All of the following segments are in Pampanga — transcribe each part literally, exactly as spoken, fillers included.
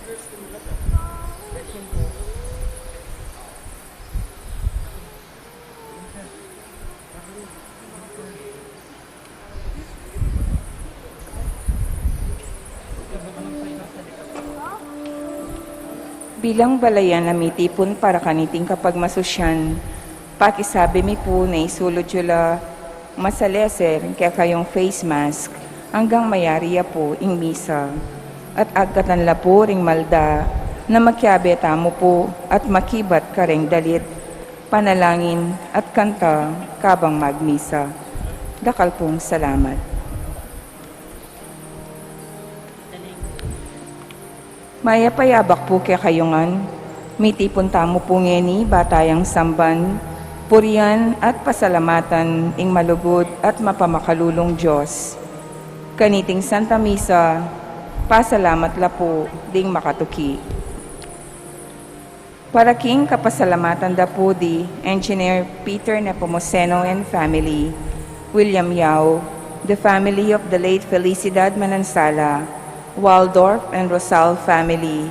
Bilang balayan a mitipun para kaniting kapagmasusyan, pakisabi mi pu na isulud yu la masaleser kekayung face mask anggang mayari ya pu ing misa. At agkatan la pu ring malda na makiabe tamu pu at makibat kareng dalit, panalangin at kanta kabang magmisa. Dakal pung salamat. Mayap a yabak pu kekayu ngan. Mitipun tamu pu ngeni ba tayang samban, purian at pasalamatan ing malugud at mapamakalulung Dios. Kaniting Santa Misa, pasalamat la pu ding makatuki. Para king kapasalamatan da pu di Engineer Peter Nepomuceno and family, William Yao, the family of the late Felicidad Manansala, Waldorf and Rosal family,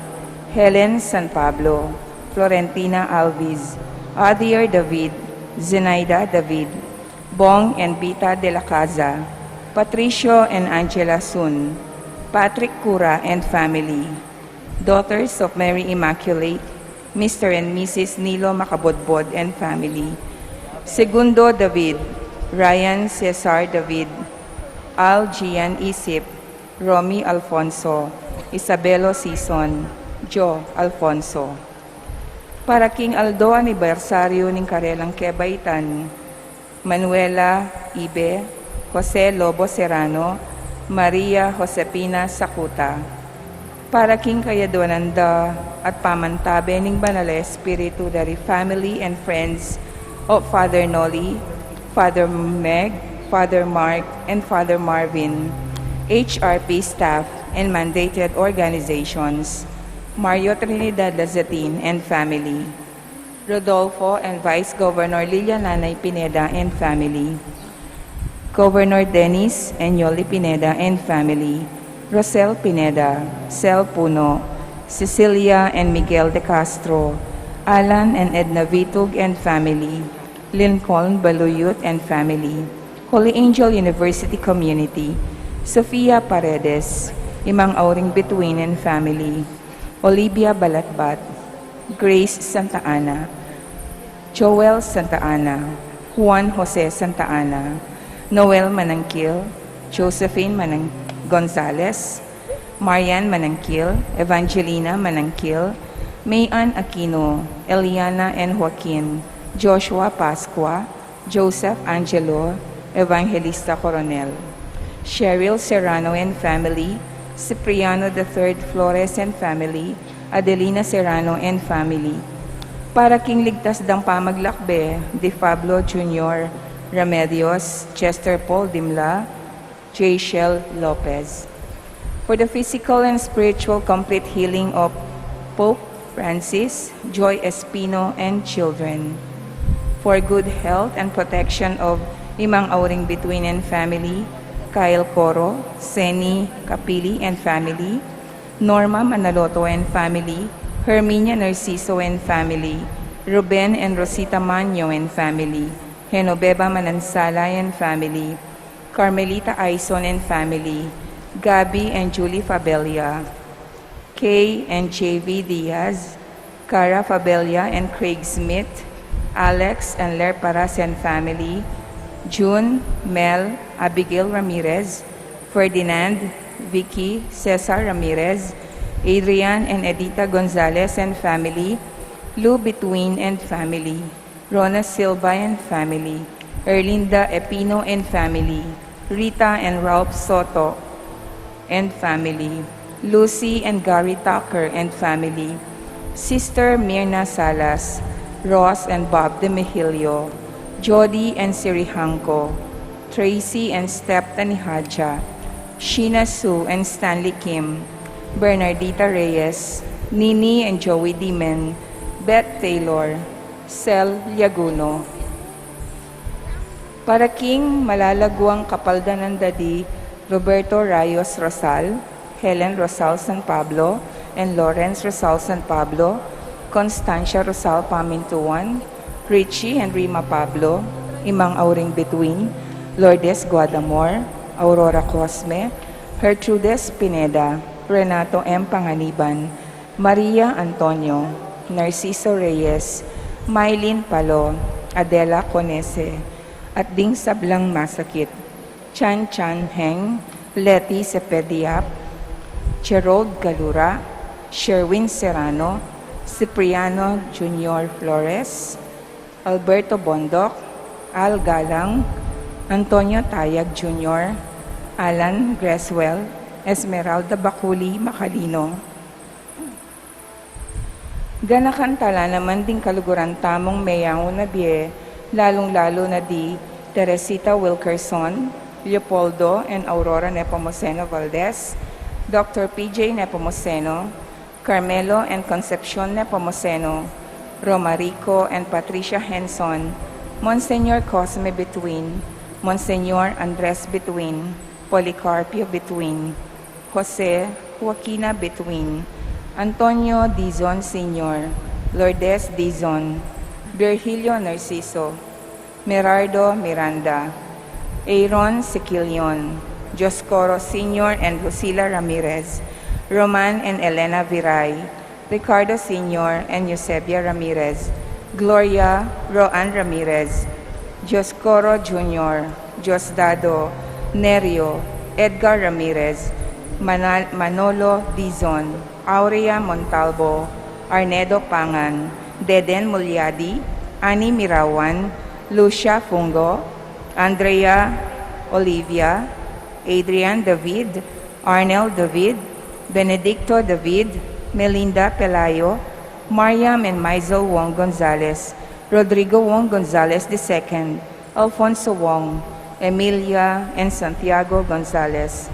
Helen San Pablo, Florentina Alvis, Adier David, Zenaida David, Bong and Bita de la Casa, Patricio and Angela Sun, Patrick Cura and family, Daughters of Mary Immaculate, Mister and Missus Nilo Macabodbod and family, Segundo David, Ryan Cesar David, Al Gian Isip, Romy Alfonso, Isabelo Sison, Joe Alfonso. Para king aldo anibersaryu ning karelang kebaitan, Manuela Ibe, Jose Lobo Serrano, Maria Josefina Sacuta. Para king kayaduanan da at pamantabe ning Banal a Espiritu da ri family and friends of Father Noli, Father Meg, Father Mark, and Father Marvin, H R P staff and mandated organizations, Mario Trinidad Lazatin and family, Rodolfo and Vice Governor Lilia Nanay Pineda and family, Governor Dennis and Yoli Pineda and family, Rosel Pineda, Sel Puno, Cecilia and Miguel de Castro, Alan and Edna Vitug and family, Lincoln Baluyut and family, Holy Angel University Community, Sofia Paredes, Imang Auring Bituin and family, Olivia Balatbat, Grace Santa Ana, Joel Santa Ana, Juan Jose Santa Ana, Noel Manangkil, Josephine Manang-, Gonzalez, Marian Manangkil, Evangelina Manangkil, Mayan Aquino, Eliana and Joaquin, Joshua Pascua, Joseph Angelo, Evangelista Coronel, Cheryl Serrano and family, Cipriano the third Flores and family, Adelina Serrano and family. Para king ligtas dang pamaglakbe, di Pablo Junior Remedios, Chester Paul Dimla, Jayshel Lopez. For the physical and spiritual complete healing of Pope Francis, Joy Espino, and children. For good health and protection of Imang Auring Bituin and family, Kyle Coro, Seni Capili and family, Norma Manaloto and family, Herminia Narciso and family, Ruben and Rosita Manyo and family, Genoveva Manansalay and family, Carmelita Aison and family, Gabby and Julie Fabella, Kay and J V Diaz, Cara Fabella and Craig Smith, Alex and Lerparas and family, June, Mel, Abigail Ramirez, Ferdinand, Vicky, Cesar Ramirez, Adrian and Edita Gonzalez and family, Lou Bituin and family, Rona Silva and family, Erlinda Epino and family, Rita and Ralph Soto and family, Lucy and Gary Tucker and family, Sister Mirna Salas, Ross and Bob De Mejilio, Jody and Siri Hangco, Tracy and Steph Tanihadja, Sheena Sue and Stanley Kim, Bernardita Reyes, Nini and Joey Dimen, Beth Taylor, Sel Liaguno. Para king malalaguang kapaldanan da di Roberto Rayos Rosal, Helen Rosal San Pablo, and Lawrence Rosal San Pablo, Constancia Rosal Pamintuan, Richie and Rima Pablo, Imang Auring Bituin, Lourdes Guadamor, Aurora Cosme, Gertrudes Pineda, Renato M. Panganiban, Maria Antonio, Narciso Reyes, Mylene Palo, Adela Conese, at ding sablang masakit, Chan Chan Heng, Letty Sepediap, Gerald Galura, Sherwin Serrano, Cipriano Junior Flores, Alberto Bondoc, Al Galang, Antonio Tayag Junior, Alan Greswell, Esmeralda Baculi Macalino. Ganakan tala naman ding kaluguran tamung meyangu na bie, lalung-lalu na di Teresita Wilkerson, Leopoldo and Aurora Nepomuceno Valdez, Doctor P J Nepomuceno, Carmelo and Concepcion Nepomuceno, Romarico and Patricia Henson, Monsignor Cosme Bituin, Monsignor Andres Bituin, Policarpio Bituin, Jose Joaquina Bituin, Antonio Dizon Senior, Lourdes Dizon, Virgilio Narciso, Merardo Miranda, Aaron Siquilion, Dioscoro Senior and Lucila Ramirez, Roman and Elena Viray, Ricardo Senior and Eusebia Ramirez, Gloria Roan Ramirez, Dioscoro Junior, Diosdado, Nerio, Edgar Ramirez, Manal-, Manolo Dizon, Aurea Montalvo, Arnedo Pangan, Deden Mulyadi, Annie Mirawan, Lucia Fungo, Andrea Olivia, Adrian David, Arnel David, Benedicto David, Melinda Pelayo, Mariam and Maisel Wong Gonzalez, Rodrigo Wong Gonzalez the second, Alfonso Wong, Emilia and Santiago Gonzalez,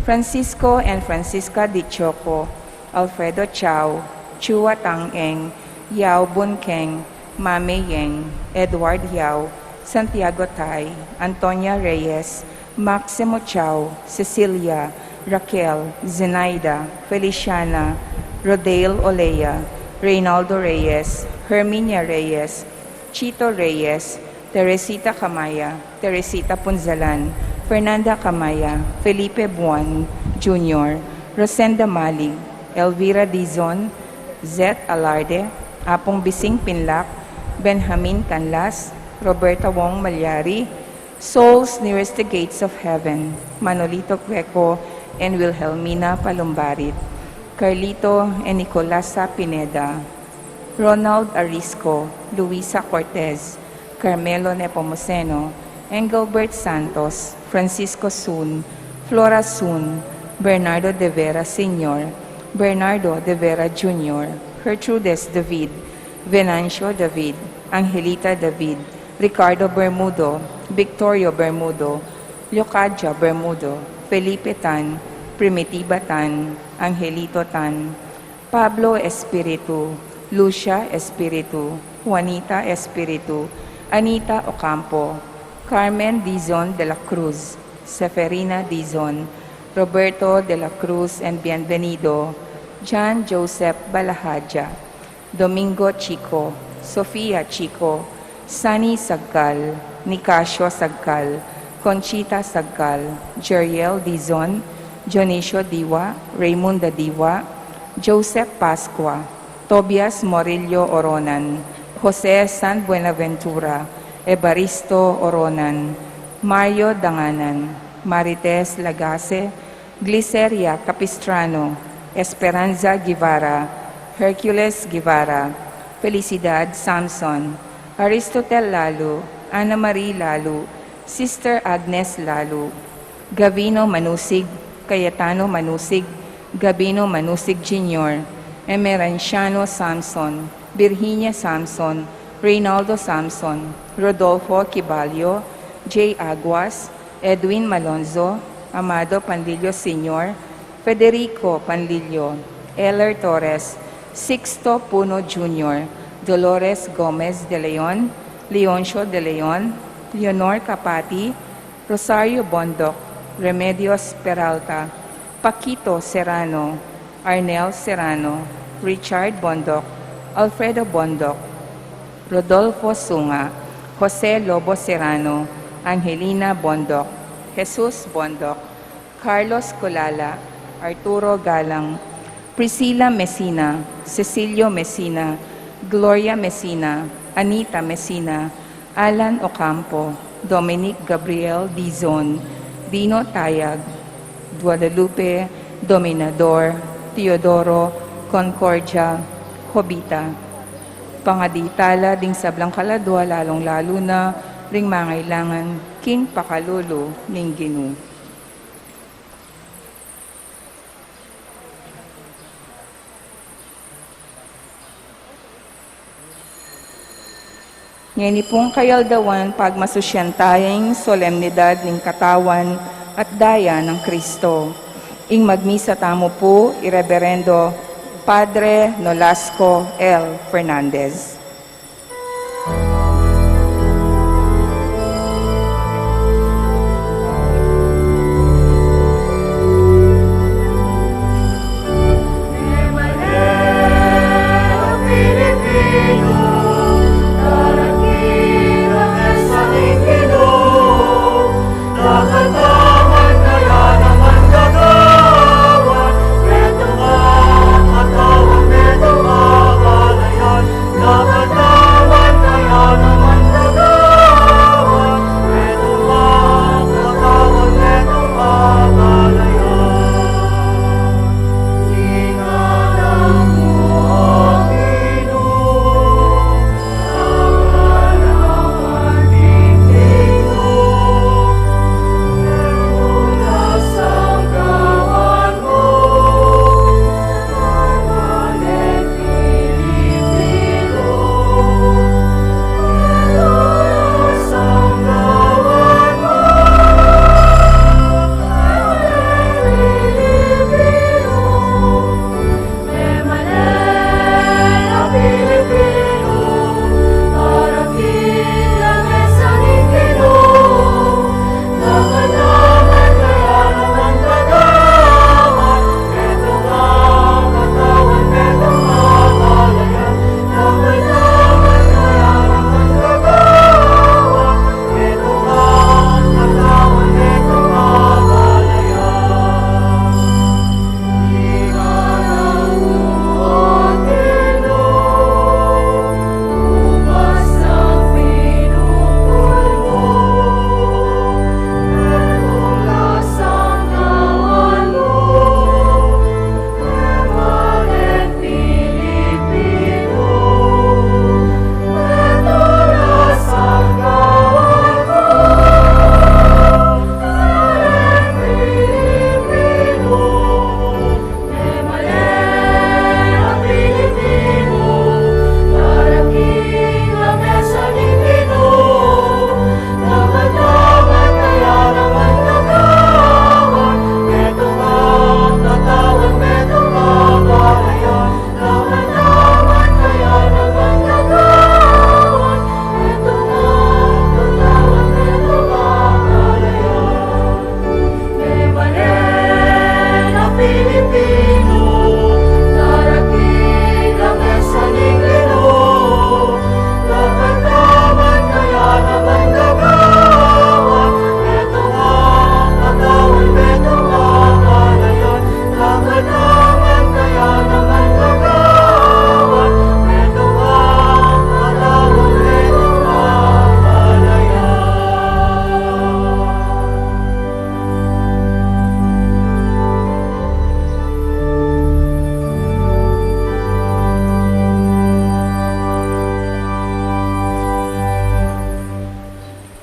Francisco and Francisca Di Choco, Alfredo Chao, Chua Tang Eng, Yao Bun Keng, Mame Yeng, Edward Yao, Santiago Tai, Antonia Reyes, Maximo Chao, Cecilia, Raquel, Zenaida, Feliciana, Rodale Olea, Reynaldo Reyes, Herminia Reyes, Chito Reyes, Teresita Camaya, Teresita Punzalan, Fernanda Camaya, Felipe Buan Junior, Rosenda Malig, Elvira Dizon, Zet Alarde, Apung Bising Pinlac, Benjamin Canlas, Roberta Wong Malyari, Souls Nearest the Gates of Heaven, Manolito Greco and Wilhelmina Palumbarit, Carlito and Nicolasa Pineda, Ronald Arisco, Luisa Cortez, Carmelo Nepomuceno, Engelbert Santos, Francisco Sun, Flora Sun, Bernardo de Vera Senior, Bernardo de Vera Junior, Gertrudes David, Venancio David, Angelita David, Ricardo Bermudo, Victorio Bermudo, Leocadia Bermudo, Felipe Tan, Primitiva Tan, Angelito Tan, Pablo Espiritu, Lucia Espiritu, Juanita Espiritu, Anita Ocampo, Carmen Dizon de la Cruz, Seferina Dizon, Roberto de la Cruz and Bienvenido, John Joseph Balahaja, Domingo Chico, Sofia Chico, Sunny Sagkal, Nicasio Sagkal, Conchita Sagkal, Jeriel Dizon, Dionisio Diwa, Raymunda Diwa, Joseph Pascua, Tobias Morillo Oronan, Jose San Buenaventura, Evaristo Oronan, Mario Danganan, Marites Lagase, Gliceria Capistrano, Esperanza Guevara, Hercules Guevara, Felicidad Samson, Aristotel Lalu, Ana Marie Lalu, Sister Agnes Lalu, Gavino Manusig, Cayetano Manusig, Gabino Manusig Junior, Emerenciano Samson, Virginia Samson, Reynaldo Samson, Rodolfo Quiballo, Jay Aguas, Edwin Malonzo, Amado Panlilio Senior, Federico Panlilio, Eller Torres, Sixto Puno Junior, Dolores Gomez de Leon, Leoncio de Leon, Leonor Capati, Rosario Bondoc, Remedios Peralta, Paquito Serrano, Arnel Serrano, Richard Bondoc, Alfredo Bondoc, Rodolfo Sunga, Jose Lobo Serrano, Angelina Bondoc, Jesus Bondoc, Carlos Colala, Arturo Galang, Priscilla Messina, Cecilio Messina, Gloria Messina, Anita Messina, Alan Ocampo, Dominic Gabriel Dizon, Dino Tayag, Guadalupe Dominador, Teodoro Concordia, Jovita. Pangaditala ding sablang kaladua, lalung-lalu na ring mangailangan king pakalulu ning Ginu. Ngeni pung kayaldawan, pagmasusyan taya ing solemnidad ning katawan at daya nang Kristo. Ing magmisa tamu pu i Reberendo Padre Nolasco L. Fernandez.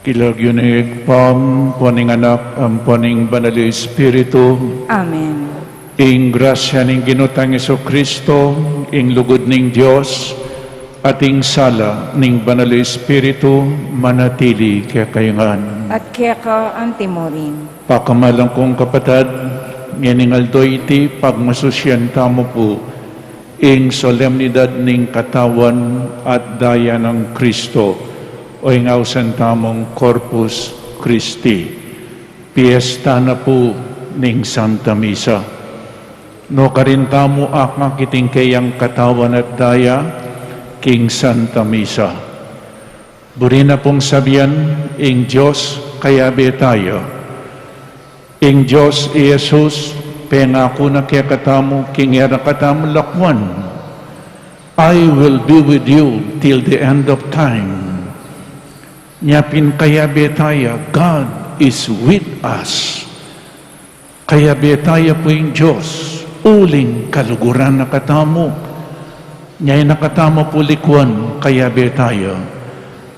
King lagyu ning Ibpa, ampo ning Anak, ampo ning Banal a Espiritu. Amen. Ing grasya ning Ginu tang Jesucristo, ing lugud ning Dios, at ing sala ning Banal a Espiritu, manatili kekayu ngan. At keka antimurin. Pakamalan kung kapatad, ngening aldo iti pagmasusyan tamu pu ing solemnidad ning katawan at daya nang Kristo, o ing ausan tamung Corpus Christi. Piesta na pu ning Santa Misa. Nukarin tamu akakit ing keyang katawan at daya king Santa Misa. Buri na pung sabian ing Dios kayabe taya. Ing Dios i Jesus pengaku na kekatamu king e ra katamu lakwan, "I will be with you till the end of time." Nya pin kayabe taya, God is with us. Kayabe taya pu ing Dios, uling kaluguran na katamu. Nya e na katamu pu likwan, kayabe taya.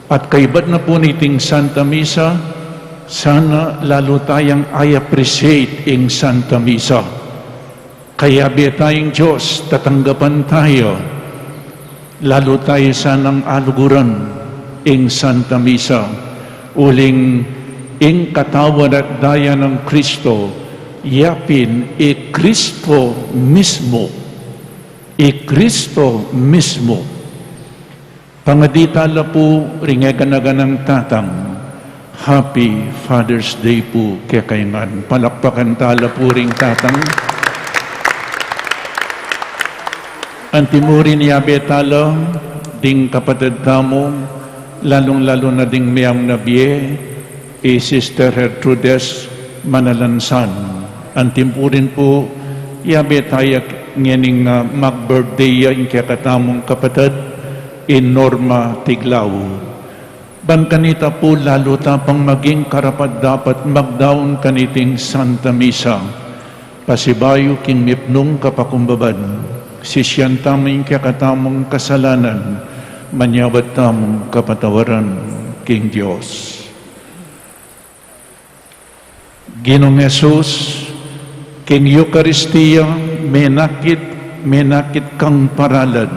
At kaybat na pu niting Santa Misa, sana lalu tayang i-appreciate ing Santa Misa. Kayabe taya ing Dios, tatanggapan taya. Lalu taya sanang aluguran ing Santa Misa, uling ing katawan at daya nang Kristo, ya pin i Kristo mismu. I Kristo mismu. Pangadi tala pu ring e gana-ganang tatang, Happy Father's Day pu kekayu ngan. Palakpakan tala pu ring tatang. Antimurin yabe tala ding kapatad tamu, lalung-lalu na ding miyang na bie, i Sister Gertrudes Manalansan. Antimurin pu yabe taya ngening, ah, mag-birthday ya ing kekatamung kapatad, i Norma Tiglao. Ban kanita pu lalu ta pang maging karapat-dapat magdaun kaniting Santa Misa. Pasibayu king mipnung kapakumbaban, sisian tamu ing kekatamung kasalanan, manyawad tamung kapatawaran king Dios. Ginung Jesus, king Eukaristia, menakit, menakit kang paralan,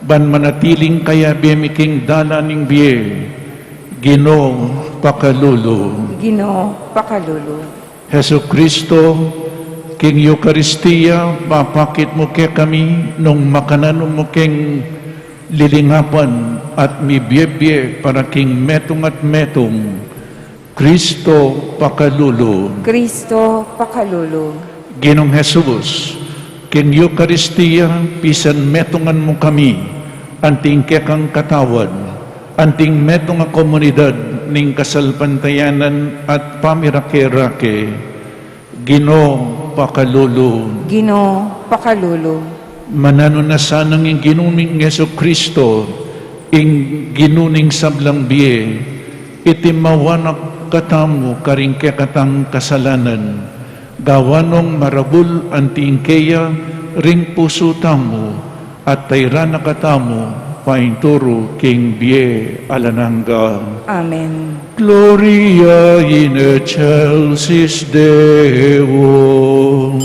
ban manatiling kayabe mi king dalan ning bie. Ginu, pakalulu. Ginu, pakalulu. Jesucristo, king Eukaristia, papakit mu kekami nung makananu mu king lilingapan at mibiebie para king metung at metung. Kristo, pakalulu. Kristo, pakalulu. Ginung Jesus, king Eukaristia, pisan metungan mu kami, anting kekang katawan, anting metung a komunidad ning kasalpantayanan at pamirake-rake. Ginu, pakalulu. Ginu, pakalulu. Mananu na sanang ing Ginu ming Jesucristo, ing Ginu ning sablang bie, iti mawanak katamu karing kekatang kasalanan, gawa nung marabul anting keya ring pusu tamu, at tairan na katamu painturu king bie alang angga. Amen. Gloria in excelsis Deo.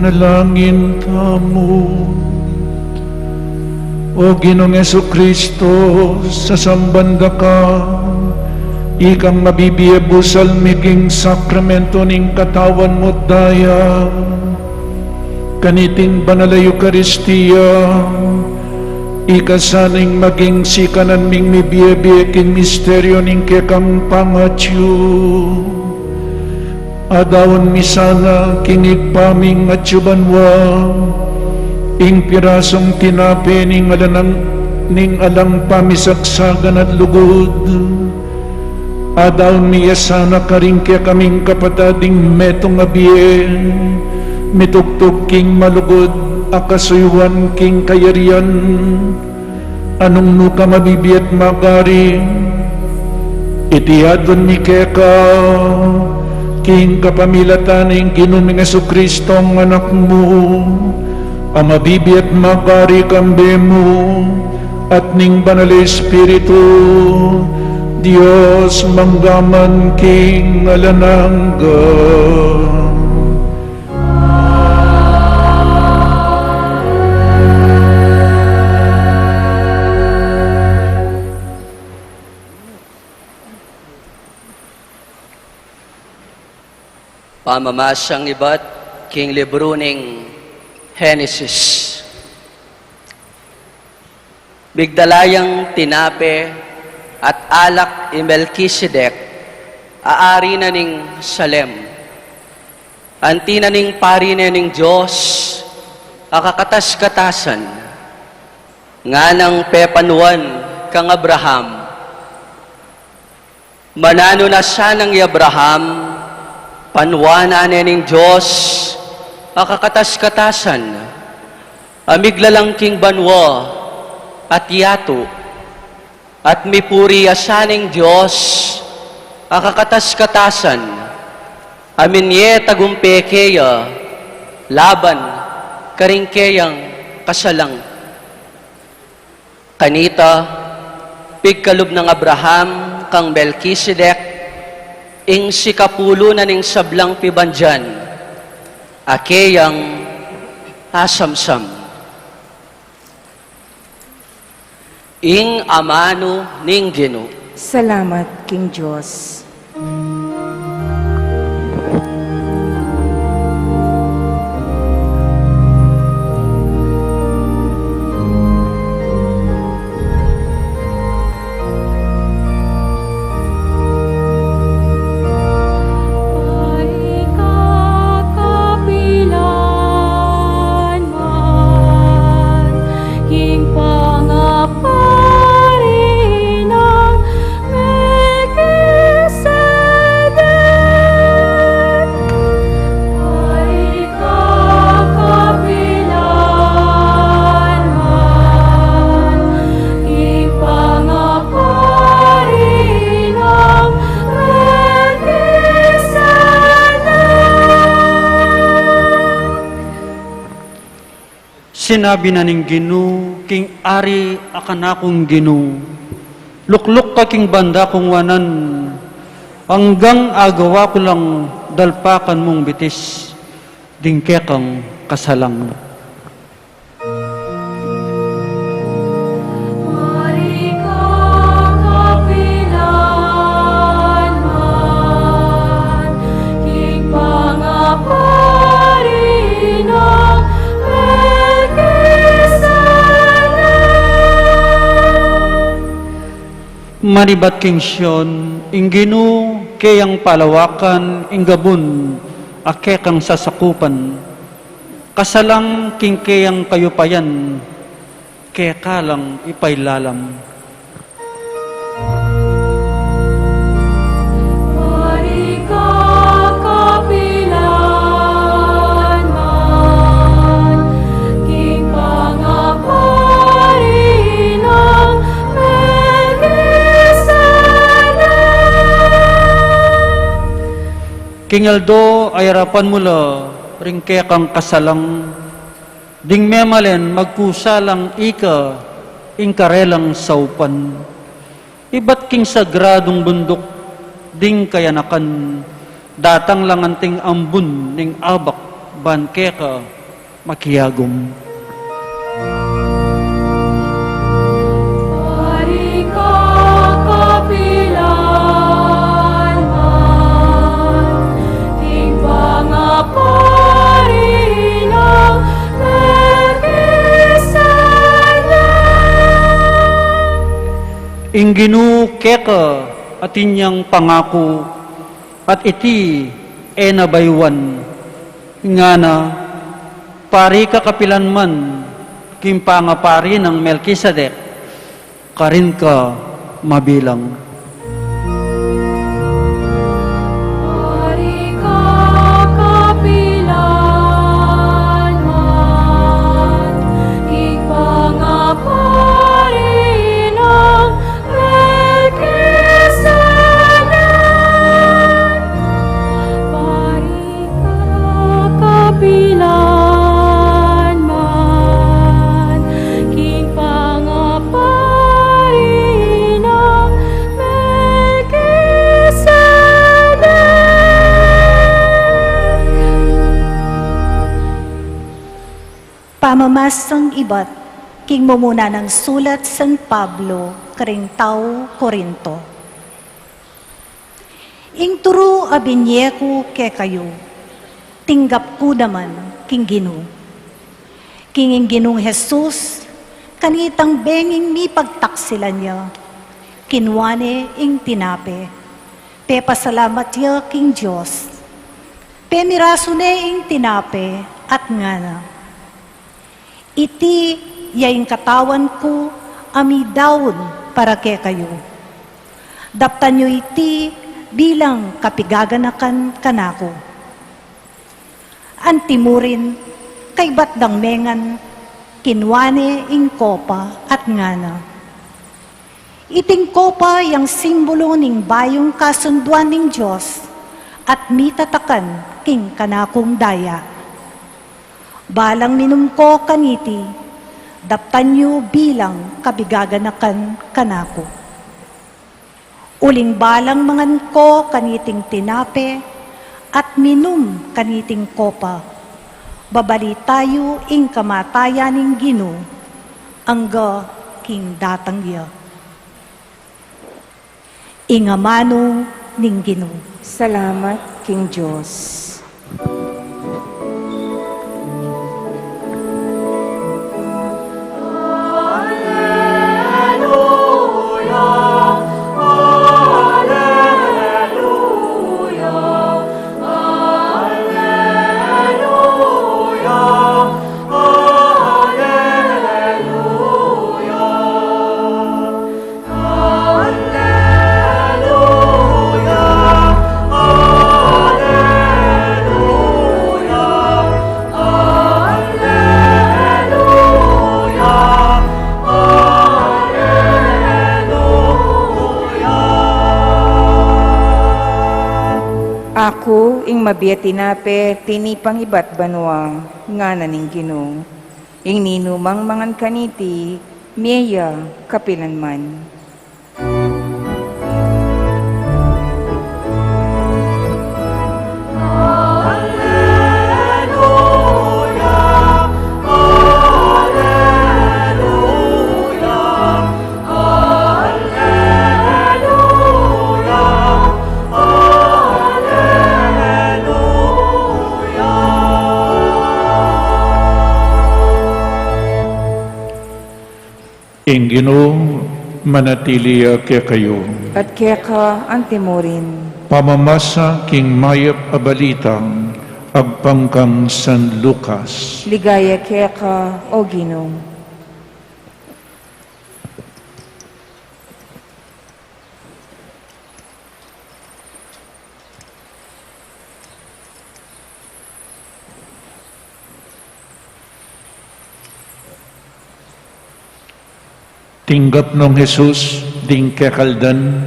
Langin tamu. O Ginung Jesucristo, sasamban da ka, ikang mabibie busal mi king sakramento ning katawan mu at daya, kaniting banal a Eukaristia, ika sanang maging sikanan ming mibie-bie king misteryo ning kekang pangatyu. Adaun mi sana king Ibpa ming atsu banua ing pirasung tinape ning alang, ning alang pamisagsagan at lugud. Adaun mi ya sana karing kekaming kapatad ding metung a bie, mitugtug king malugud a kasuyuan king kayarian a nung nukarin mabibie at magari. Iti adwan mi keka king kapamilatan ning Ginu ming Jesucristo a Anak mu, a mabibie at magari kambe mu at ning Banal a Espiritu, Dios, mangga man king alang angga. Pamamasang ibat king libru ning Henesis. Migdala yang tinape at alak i Melkisedek, a ari na ning Salem. Anti na ning pari ne ning Dios a kakatas-katasan, nganang pepanuan kang Abraham. Mananu na sanang i Abraham, panuanan ne ning Dios a kakatas-katasan, a miglalang king banua at yatu, at mipuri ya sa ning Dios a kakatas-katasan, a minie tagumpe keya laban karing keyang kasalang. Kanita, pigkalub nang Abraham kang Melkisedek ing sikapulu na ning sablang pibandian a keyang asamsam. Ing amanu ning Ginu. Salamat king Dios. King pangapari nang Melkisedek, ay kakapilan man. King pangapari nang Melkisedek. Sinabi na ning Ginu king ari a kanakung Ginu, lukluk ka king banda kung wanan, anggang agawa ku lang dalpakan mung bitis ding kekang kasalang. Ari kakapilan man, king pangapari nang Melkisedek. Manibat king Sion, ing Ginu keyang palawakan, ing gabun a kekang sasakupan. Kasalang king keyang kayupayan, keka lang ipailalam. Ari kakapilan man, king pangapari nang Melkisedek. King aldo a arapan mu la ring kekang kasalang, ding memalen magkusa lang ika ing karelang saupan. Ibat king sagradung bunduk ding kayanakan, datang lang anting ambun ning abak ban keka Makiagum. Ing Ginu keka atin yang pangaku, at iti e na bayuan, ngana, pari ka kapilan man, king pangapari nang Melkisedek, karin ka mabilang. Pari ka kapilan man, king pangapari nang Melkisedek, pari ka kapilan man, king pangapari nang Melkisedek. Pamamasang ibat king mumuna nang sulat San Pablo karing tau Corinto. Ing turu a binye ku kekayu, tinggap ku naman king Ginu. King ing Ginung Jesus, kanitang benging mipagtaksilan ya, kinua ne ing tinape, pepasalamat ya king Dios, pemirasu ne ing tinape at ngana, "Iti ya ing katawan ku a midaun para kekayu. Daptan yu iti bilang kapigaganakan kanaku." Antimurin, kaybat dang mengan, kinua ne ing kopa at ngana, "Iting kopa yang simbulu ning bayung kasunduan ning Dios at mitatakan king kanakung daya. Balang minum ko kaniti, daptan yu bilang kabigaganakan kanaku. Uling balang mangan ko kaniting tinape at minum kaniting kopa, babalita yu ing kamatayan ning Ginu angga king datang ya." Ing amanu ning Ginu. Salamat king Dios. Aku ing mabie tinape tinipang ibat banua, ngana ning Ginu. Ing ninumang mangan kaniti, mie ya kapilan man. Ing Ginu manatili ya kekayu. At keka antimurin. Pamamasa king mayap a balita agpang kang San Lucas. Ligaya keka, O Ginu. Tinggap nong Jesus ding kekaldan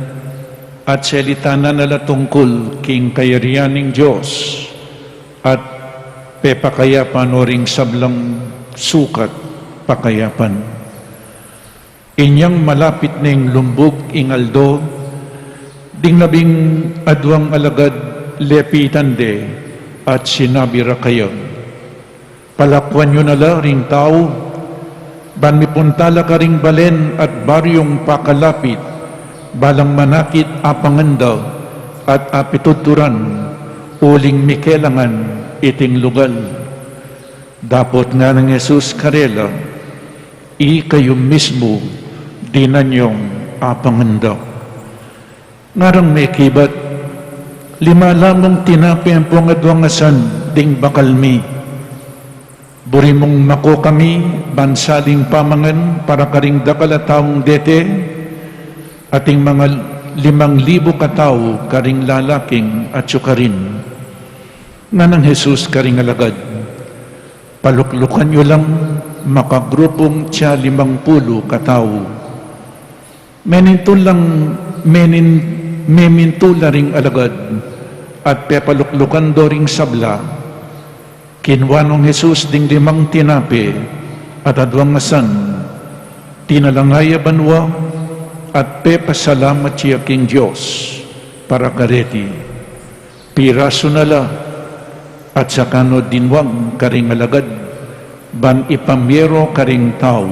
at selitanan na la tungkul king kayarian ning Dios at pepakayapan no ring sablang sukat pakayapan. Inyang malapit neng lumbug ing aldo, ding labing aduang alagad lepitan de at sinabi ra kaya, Palakuan yu na la ring tau, ban mipunta la karing balen at baryung pakalapit, balang manakit apangan da at apitudturan, uling mikelangan iting lugal. Dapot nganang Jesus karela, Ikayu mismu dinan yung apangan da. Ngarang mekibat, lima lamung tinape ampong adwang asan ding bakal mi. Buri mung mako kami ban saling pamangan para karing dakal a taung dete, ating mga limang libu katau karing lalaking atsu karin. Nganang Jesus karing alagad, Paluklukan yu lang makagrupung tsa limang pulu katau. Menintul lang, menin-, memintul la ring alagad at pepaluklukan do ring sabla. Kinua nong Jesus ding limang tinape at adwang asan, tinalangaya banua at pepasalamat ya king Dios para kareti. Pirasu na la, at saka no dinwang karing alagad, ban ipamie ro karing tau.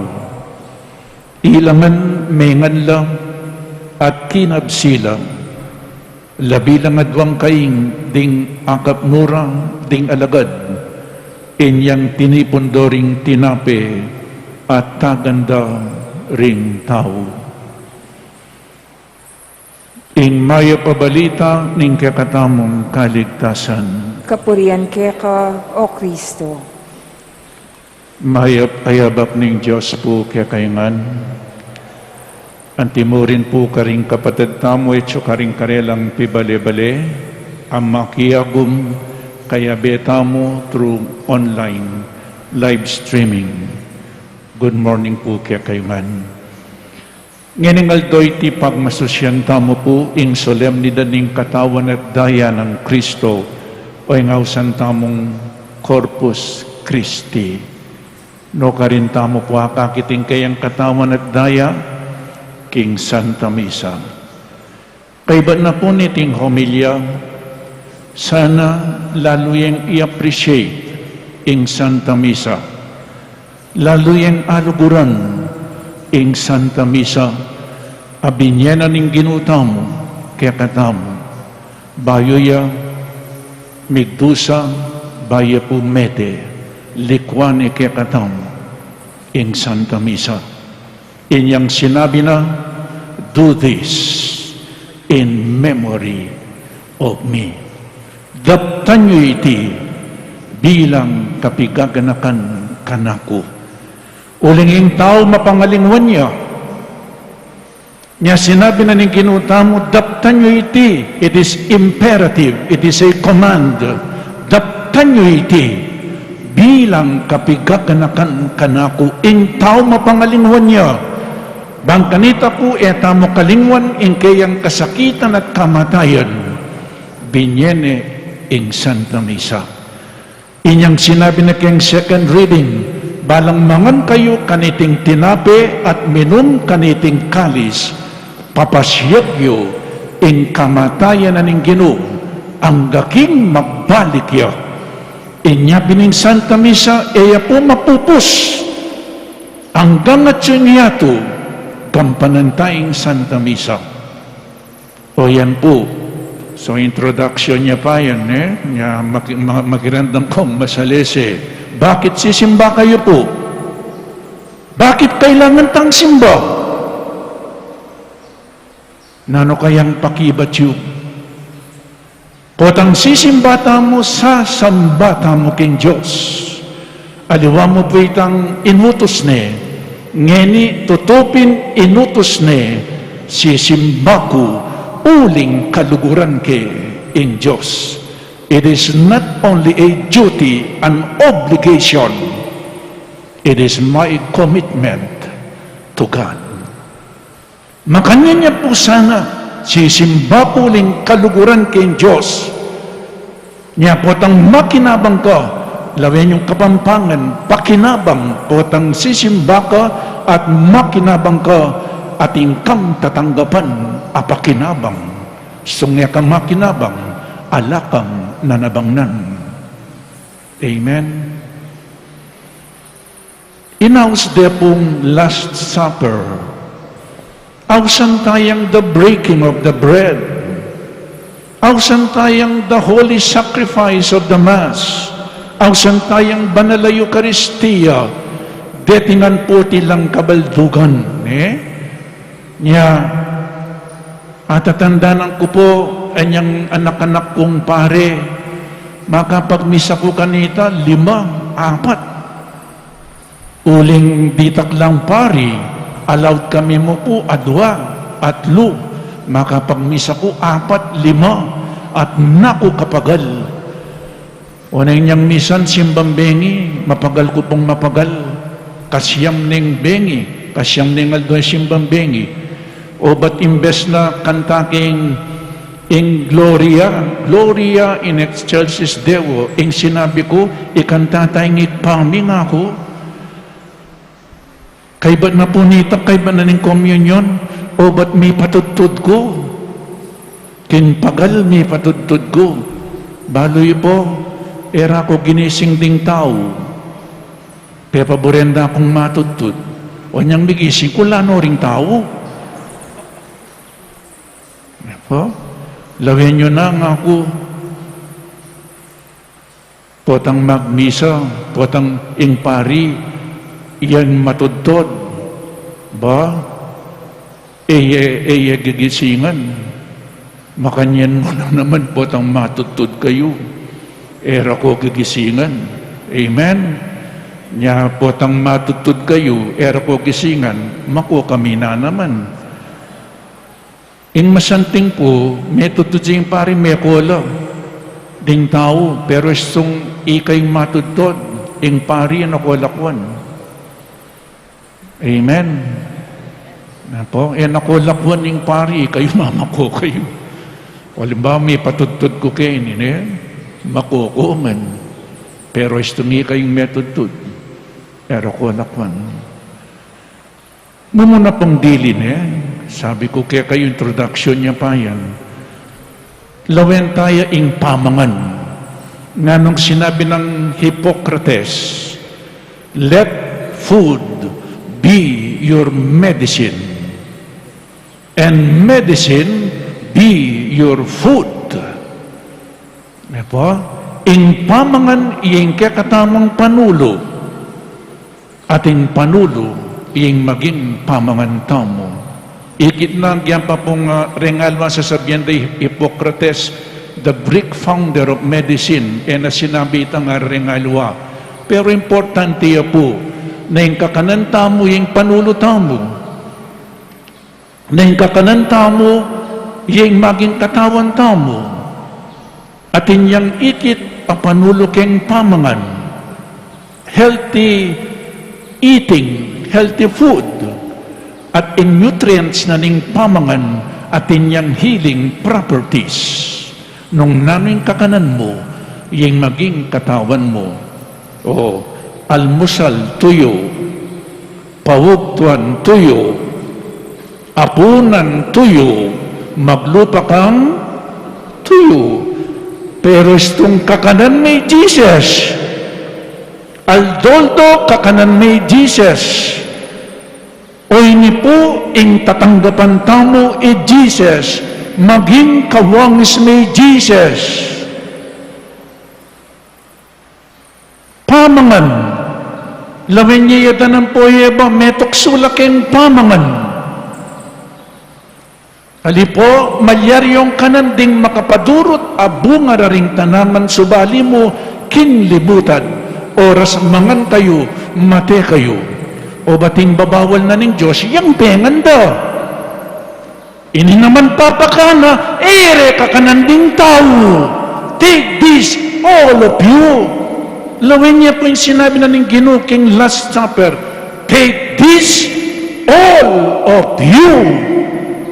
Ila ngan mengan la, at kinabsi la, labi lang adwang kaing ding akapnu ra ding alagad, inyang tinipun do ring tinape, at tagan da ring tau. Ing mayap a balita ning kekatamung kaligtasan. Kapurian keka, O Kristo. Mayap a yabak ning Dios pu kekayu ngan. Antimurin pu karing kapatad tamu atsu karing karelang pibale-bale a makiagum kayabe tamu through online live streaming. Good morning pu kekayu ngan. Ngening aldo iti pagmasusyan tamu pu ing solemnidad ning katawan at daya nang Kristo, o ing ausan tamung Corpus Christi. Nukarin tamu pu akakit ing kayang katawan at daya king Santa Misa. Kaybat na pu niting homilya, sana lalu yang i-appreciate ing Santa Misa. Lalu yang aluguran ing Santa Misa a binie na ning Ginu tamu kekatamu. Bayu ya migdusa, bayu ya pu mete, likuan ne kekatamu ing Santa Misa. Inyang sinabi na, "Do this in memory of me." Daptan yu iti bilang kapigaganakan kanaku. Uling ing tau mapangalingwan ya. Nya sinabi na ning Ginu tamu, "Daptan yu iti." It is imperative. It is a command. "Daptan yu iti bilang kapigaganakan kanaku." Ing tau mapangalingwan ya. Bang kanita pu e tamu kalingwan ing keyang kasakitan at kamatayan, binie ne ing Santa Misa. Inyang sinabi na keng second reading, "Balang mangan kayu kaniting tinape at minum kaniting kalis, papasiag yu ing kamatayan na ning Ginu, angga king magbalik ya." Inya pin ing Santa Misa, e ya pu mapupus. Anggang atsu ing yatu, gampanan ta ing Santa Misa. O yan pu. So, introduction ya pa yan, e? Nya, maki-, ma-, makiramdam kong masalese. Bakit sisimba kayu pu? Bakit kailangan tang simba? Nanu kayang pakibat yu? Potang sisimba tamu, sasamba tamu king Dios. Aliwa mu pu itang inutus ne, ngeni tutu pin inutus ne, "Sisimba ku uling kaluguran ke ing Dios." It is not only a duty, an obligation. It is my commitment to God. Makanyan ya pu sana, sisimba ku uling kaluguran king Dios. Nya potang makinabang ka, lawen yung Kapampangan, pakinabang, potang sisimba ka at makinabang ka, atin kang tatanggapan a pakinabang. Sung e ka makinabang, ala kang nanabangnan. Amen. Inaus de pung Last Supper. Ausan tayang the breaking of the bread. Ausan tayang the holy sacrifice of the Mass. Ausan tayang banal a Eukaristia. Deti ngan puti lang kabaldugan, ne? Nya, atatandanan ku pu, anyang anak-anak kung pari, makapagmisa ku kanita, lima, apat. Uling ditak lang pari, allowed kami mu pu, adwa, atlu, makapagmisa ku, apat, lima, at naku kapagal. O neng nyang misan simbang bengi, mapagal ku pung mapagal, kasiam neng bengi, kasiam neng aldo ing simbang bengi. O bat imbes na kanta king ing Gloria, Gloria in excelsis Deo, ing sinabi ku, ikanta ta ing Ibpa mi, ngaku. Kaybat na pu nita, kaybat na ning komunyon, o bat mipatudtud ku. King pagal mipatudtud ku. Balu yu pu, e ra ku ginising ding tau. Pepaburen da kung matudtud. O nyang migising ku, la no ring tau. Pu, lawen yu na, ngaku. Potang magmisa, potang ing pari, yan matudtud. Ba? E ye, e ye gigisingan. Makanyan mu na naman, potang matudtud kayu. E ra ku gigisingan. Amen? Nya, potang matudtud kayu, e ra ku gisingan, maku kami na naman. Ing masanting pu, metudtud ya ing pari, meko la ding tau, pero istung ika ing matudtud, ing pari e na ku lakwan. Amen. Na pu, e na ku lakwan ing pari, kayu mamako kayu. Alimbawa, mipatudtud ku keni, ne? Mako ku man. Pero istung ika ing metudtud, e ra ku lakwan. Mumuna pung dili ne, sabi ku kekayu, introduction ya pa yan. Lawen taya ing pamangan. Nganung sinabi nang Hippocrates, "Let food be your medicine, and medicine be your food." Ne pu, ing pamangan ing kekatamung panulu. At ing panulu, ing maging pamangan tamu. Ikit na, agyan pa pung, ah, rengalwa, sasabian da i Hippocrates, the Greek founder of medicine, e na sinabi itang rengalwa. Pero importante ya pu, na ing kakanan tamu, ing panulu tamu. Na ing kakanan tamu, ing maging katawan tamu. Atin yang ikit a panulu keng pamangan. Healthy eating, healthy food. At ing nutrients na ning pamangan, atin yang healing properties. Nung nanu ing kakanan mu, ing maging katawan mu. O, almusal, tuyu. Paugtuan, tuyu. Apunan, tuyu. Maglupakang, tuyu. Pero istung kakanan me i Jesus. Aldo-aldo kakanan me i Jesus. O ini pu ing tatanggapan tamu i Jesus. Maging kawangis me i Jesus. Pamangan. Lawen ye ya danan pu, e ba, metuksu la keng pamangan. Ali pu, malyari yung kanan ding makapadurut a bunga da ring tanaman, subali mu king libutan. Oras mangan kayu, mate kayu. O bating babawal na ning Dios yang pengan da. Ini naman papakana, e re kakanan ding tau. Take this, all of you. Lawen ye pu ing sinabi na ning Ginu king Last Supper, "Take this, all of you."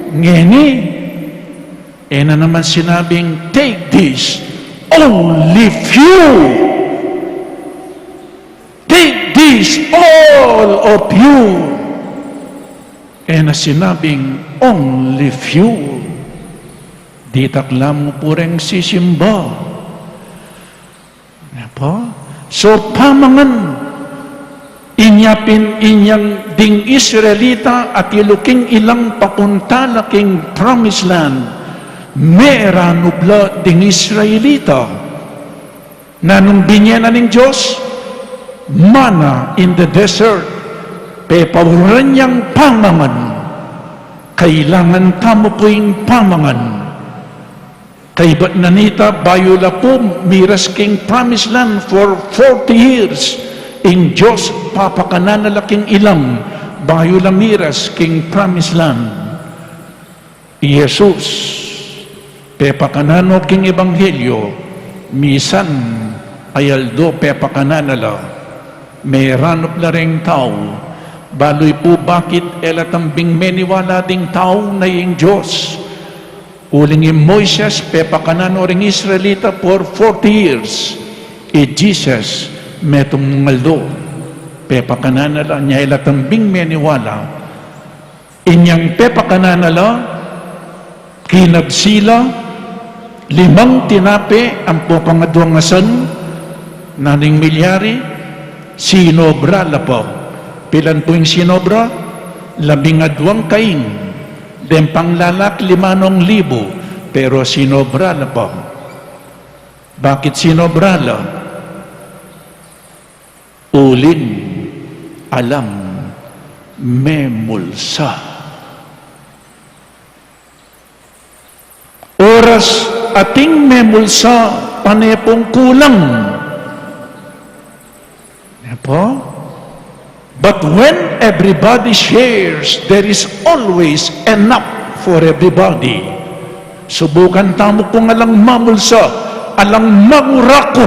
Ngeni, e na naman sinabing, "Take this, only few." Take this, all of you. E na sinabing only few. Ditak la mu pu reng sisimba. Apo? So, pamangan. Inya pin inyang ding Israelita atilu king ilang papunta la king Promised Land, meranup la ding Israelita. Nanung binye na ning Dios? Manna in the desert. Pepauran yang pamangan. Kailangan tamu pu ing pamangan. Kaybat na nita, bayu la pu miras king Promised Land for forty years. Ing Dios papakanan na la king ilang bayu la miras king Promised Land. I Jesus, pepakanan no king ebanghelyo, misan a aldo pepakanan na la. Meranup la reng tau. Balu yu pu bakit e la tambing meniwala ding tau na ing Dios. Uling i Moises, pepakanan no ring Israelita for forty years. I Jesus, metung aldo pepakanan na la, nya e la tambing meniwala. Inyang pepakanan na la, kinabsi la, limang tinape ampo pangaduang asan. Nanung milyari? Sinobra la pa. Pilan pu ing sinobra? Labing aduang kaing. Deng panglalak, lima nung libu, pero sinobra la pa. Bakit sinobra la? Uling alang memulsa. Oras ating memulsa, pane pung kulang. Nya pu? But when everybody shares, there is always enough for everybody. Subukan tamu pung alang mamulsa, alang mangurakut,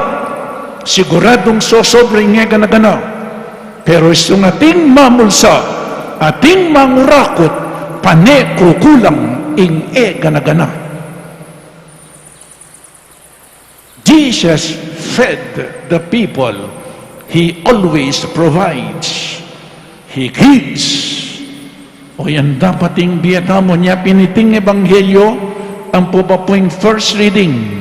siguradung sosobra ing e gana-gana. Pero istung ating mamulsa, ating mangurakut, pane kukulang ing e gana-gana. Jesus fed the people. He always provides. He gives. O yan dapat ing bie tamu. Nya pin iting ebanghelyo, ampo pa pu ing first reading,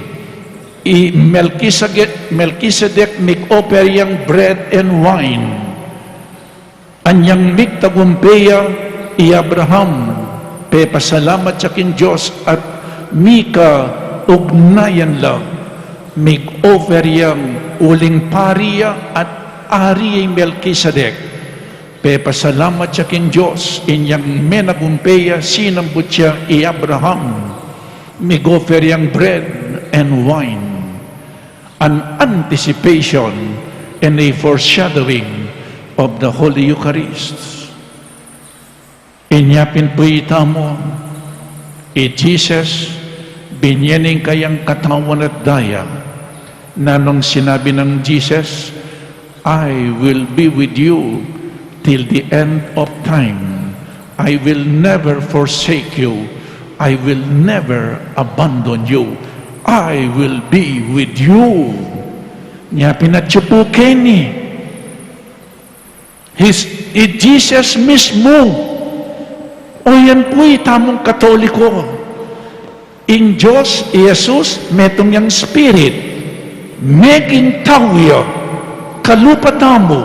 i Melkisedek, Melkisedek mig-offer yang bread and wine. Anyang migtagumpe ya i Abraham, pepasalamat ya king Dios at mika ugnayan la, mig-offer yang uling pari ya at ari ya i Melkisedek. Pepasalamat ya king Dios, inyang menagumpe ya, sinambut ya i Abraham, mig-offer yang bread and wine. An anticipation and a foreshadowing of the Holy Eucharist. Inya pin pu itamu, i Jesus, binye ne ing kayang katawan at daya. Nanung sinabi nang Jesus? "I will be with you till the end of time. I will never forsake you. I will never abandon you. I will be with you." Nya pin atyu pu keni. His, i Jesus mismu. O yan pu itamung Katoliko. Ing Dios, i Jesus, metung yang Spirit, meging tau ya, kalupa tamu,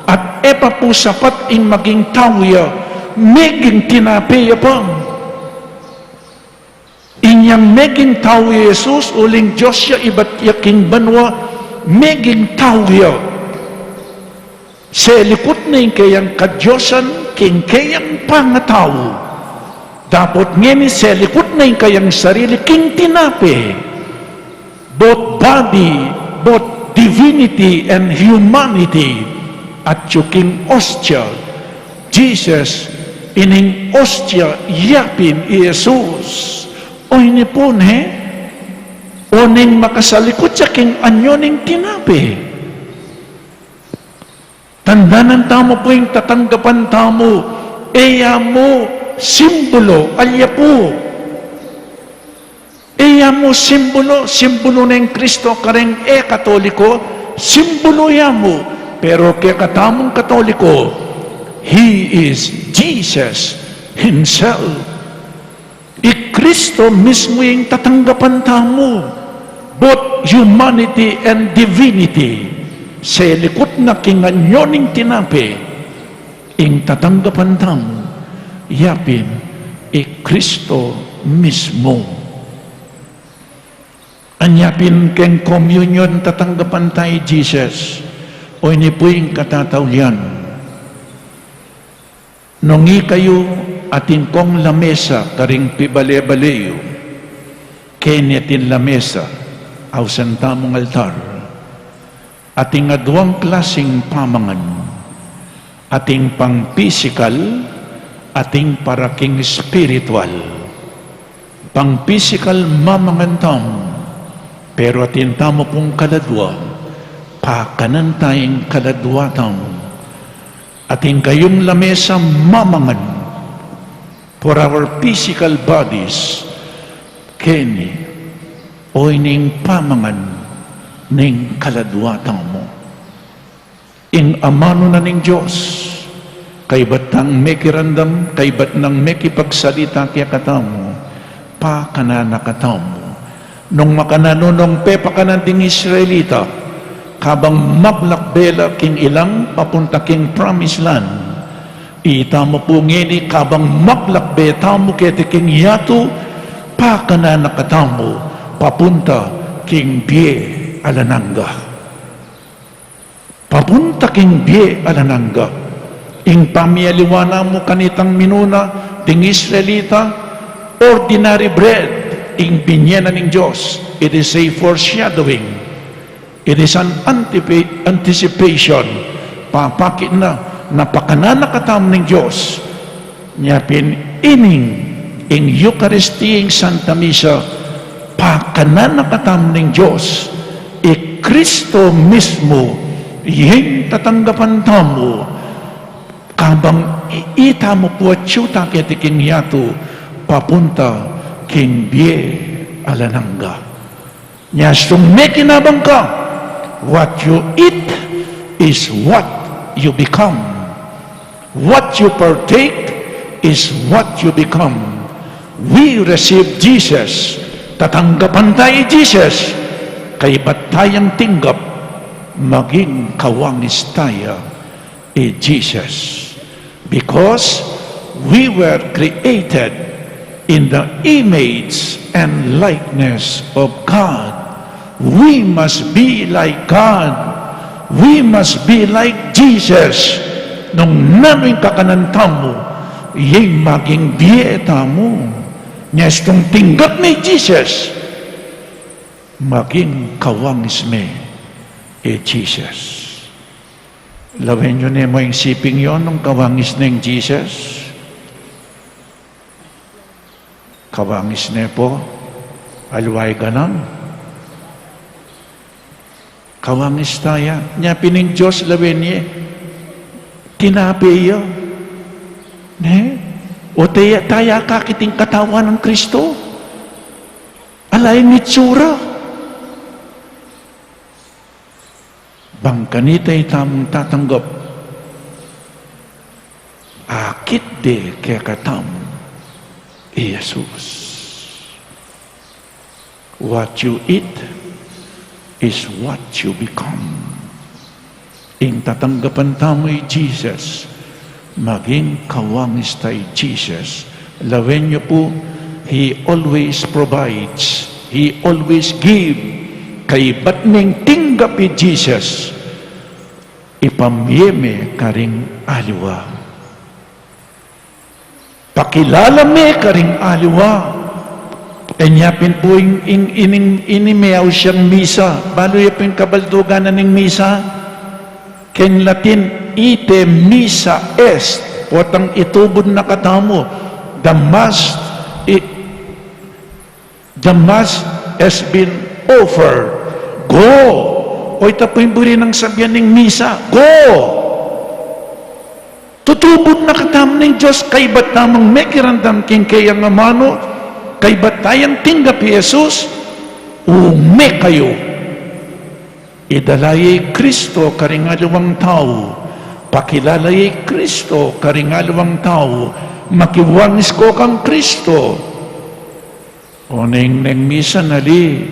at e pa pu sapat ing maging tau ya, meging tinape ya pa. Inyang meging tau ya i Jesus, uling Dios ya ibat ya king banua, meging tau ya. Selikut ne ing kayang kadiosan king kayang pangatau. Dapot ngeni selikut ne ing kayang sarili king tinape. Both body, both divinity and humanity. Atyu king ostia, Jesus, ining ostia ya pin i Jesus. O ini pu ne, o ning makasalikut ya king anyu ning tinape. Tandanan tamu pu ing tatanggapan tamu, e ya mu simbulu, alya pu. E ya mu simbulu, simbulu neng Kristo kareng e Katoliko, simbulu ya mu. Pero kekatamung Katoliko, He is Jesus Himself. I Kristo mismu ing tatanggapan tamu, both humanity and divinity. Selikut na king anyo ning tinape, ing tatanggapan tamu, yapin i Kristo mismu. Anya pin keng komunyon tatanggapan ta i Jesus, o ini pu ing katataulian. Nung ikayu atin kong lamesa karing pibale-bale yu, keni atin lamesa, ausan tamung altar. Atin aduang klasing pamangan, atin pang pisikal, atin para king espiritual. Pang pisikal mamangan tamu, pero atin tamu pung kaladua, pakanan ta ing kaladua tamu. Atin kayung lamesa mamangan for our physical bodies, keni o ining pamangan ning kaladua tamu. Ing amanu na ning Dios, kaybat tang mekiramdam, kaybat nang mekipagsalita kekatamu, pakanan na katamu. Nung makananu nung pepakanan ding Israelita, kabang maglakbe la king ilang papunta king promised land, itamu pu ngeni kabang maglakbe tamu keti king yatu, pakanan na katamu, papunta king bie alang angga. Papunta king bie alang angga. Ing pamialiwa namu kanitang minuna ding Israelita, ordinary bread ing binye na ning Dios. It is a foreshadowing. It is an antipa-, anticipation. Papakit na, na pakanan na katamu ning Dios. Nya pin ining ing Eukaristia, ing Santa Misa, pakanan na katamu ning Dios, i Kristo mismu, ing tatanggapan tamu, kabang i-, itamu pu atyu ta keti king yatu, papunta king bie alang angga. Nya sung mekinabang ka, what you eat is what you become. What you partake is what you become. We receive Jesus. Tatanggapan ta i Jesus. Kaybat tayang tinggap, maging kawangis taya i Jesus. Because we were created in the image and likeness of God. We must be like God. We must be like Jesus. Nung nanu ing kakanan tamu, ing maging bie tamu. Nya sung tinggap me i Jesus, maging kawangis me i Jesus. Lawen yu ne mu ing siping yu nung kawangis ne ing Jesus. Kawangis ne pu, aliwa i ganam. Kawangis taya, nya pin ing Dios lawen ye, tinape ya. Ne? O taya, taya akakit ing katawan nang Kristo. Ala ing itsura. Bang kanita itamung tatanggap, akit de kekatamu i Jesus. What you eat is what you become. Ing tatanggapan tamu i Jesus, maging kawangis ta i Jesus. Lawen yu pu, He always provides. He always give. Kaybat ming tinggap i Jesus, ipamie me karing aliwa. Pakilala me karing aliwa. Enya pin pu ing, ing, ining, ini me ausan misa. Balu yu pin kabaldugan na ning misa. Keng Latin, ite missa est, potang itubud na katamu, the mass, i-, the mass has been offered. Go! O ita pu ing buri nang sabian ning misa, go! Tutubud na katamu ning Dios, kaybat tamung mekiramdam king keyang amanu, kaybat tayang tinggap i Jesus, ume kayu. Idala ye i Kristo karing aliwang tau. Pakilala ye i Kristo karing aliwang tau. Makiwangis ko kang Kristo. O neng, neng misa nali.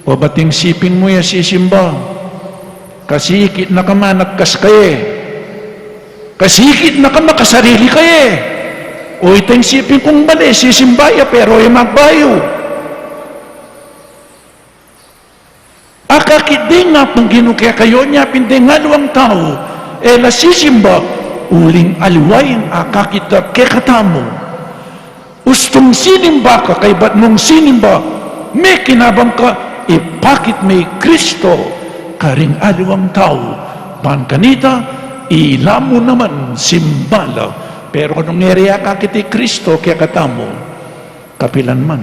O bating siping mu ya sisimba. Kasikit na ka managkas kaye. Kasikit na ka makasarili kaye. O itang siping kung bale, sisimba ya, pero e magbayu. Akakit ding Apung Ginu kekayu, nya pin deng aliwang tau e la sisimba, uling aliwa ing akakit da kekatamu. Ustung sinimba ka, kaybat mung sinimba, mekinabang ka, ipakit me i Kristo karing aliwang tau. Ban kanita, ila mu naman simba la. Pero nung e re akakit i Kristo kekatamu, kapilan man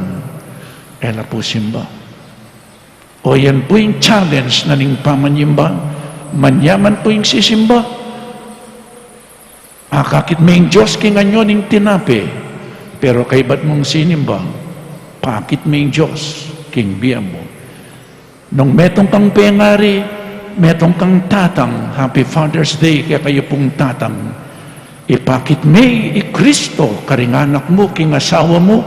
e la pu simba. O yan pu ing challenge na ning pamanyimba. Manyaman pu ing sisimba. Akakit me ing Dios king anyu ning tinape, pero kaybat mung sinimba, pakit me ing Dios king bie mu. Nung metung kang pengari, metung kang tatang, Happy Father's Day kekayu pung tatang. Ipakit me i Kristo karing anak mu, king asawa mu.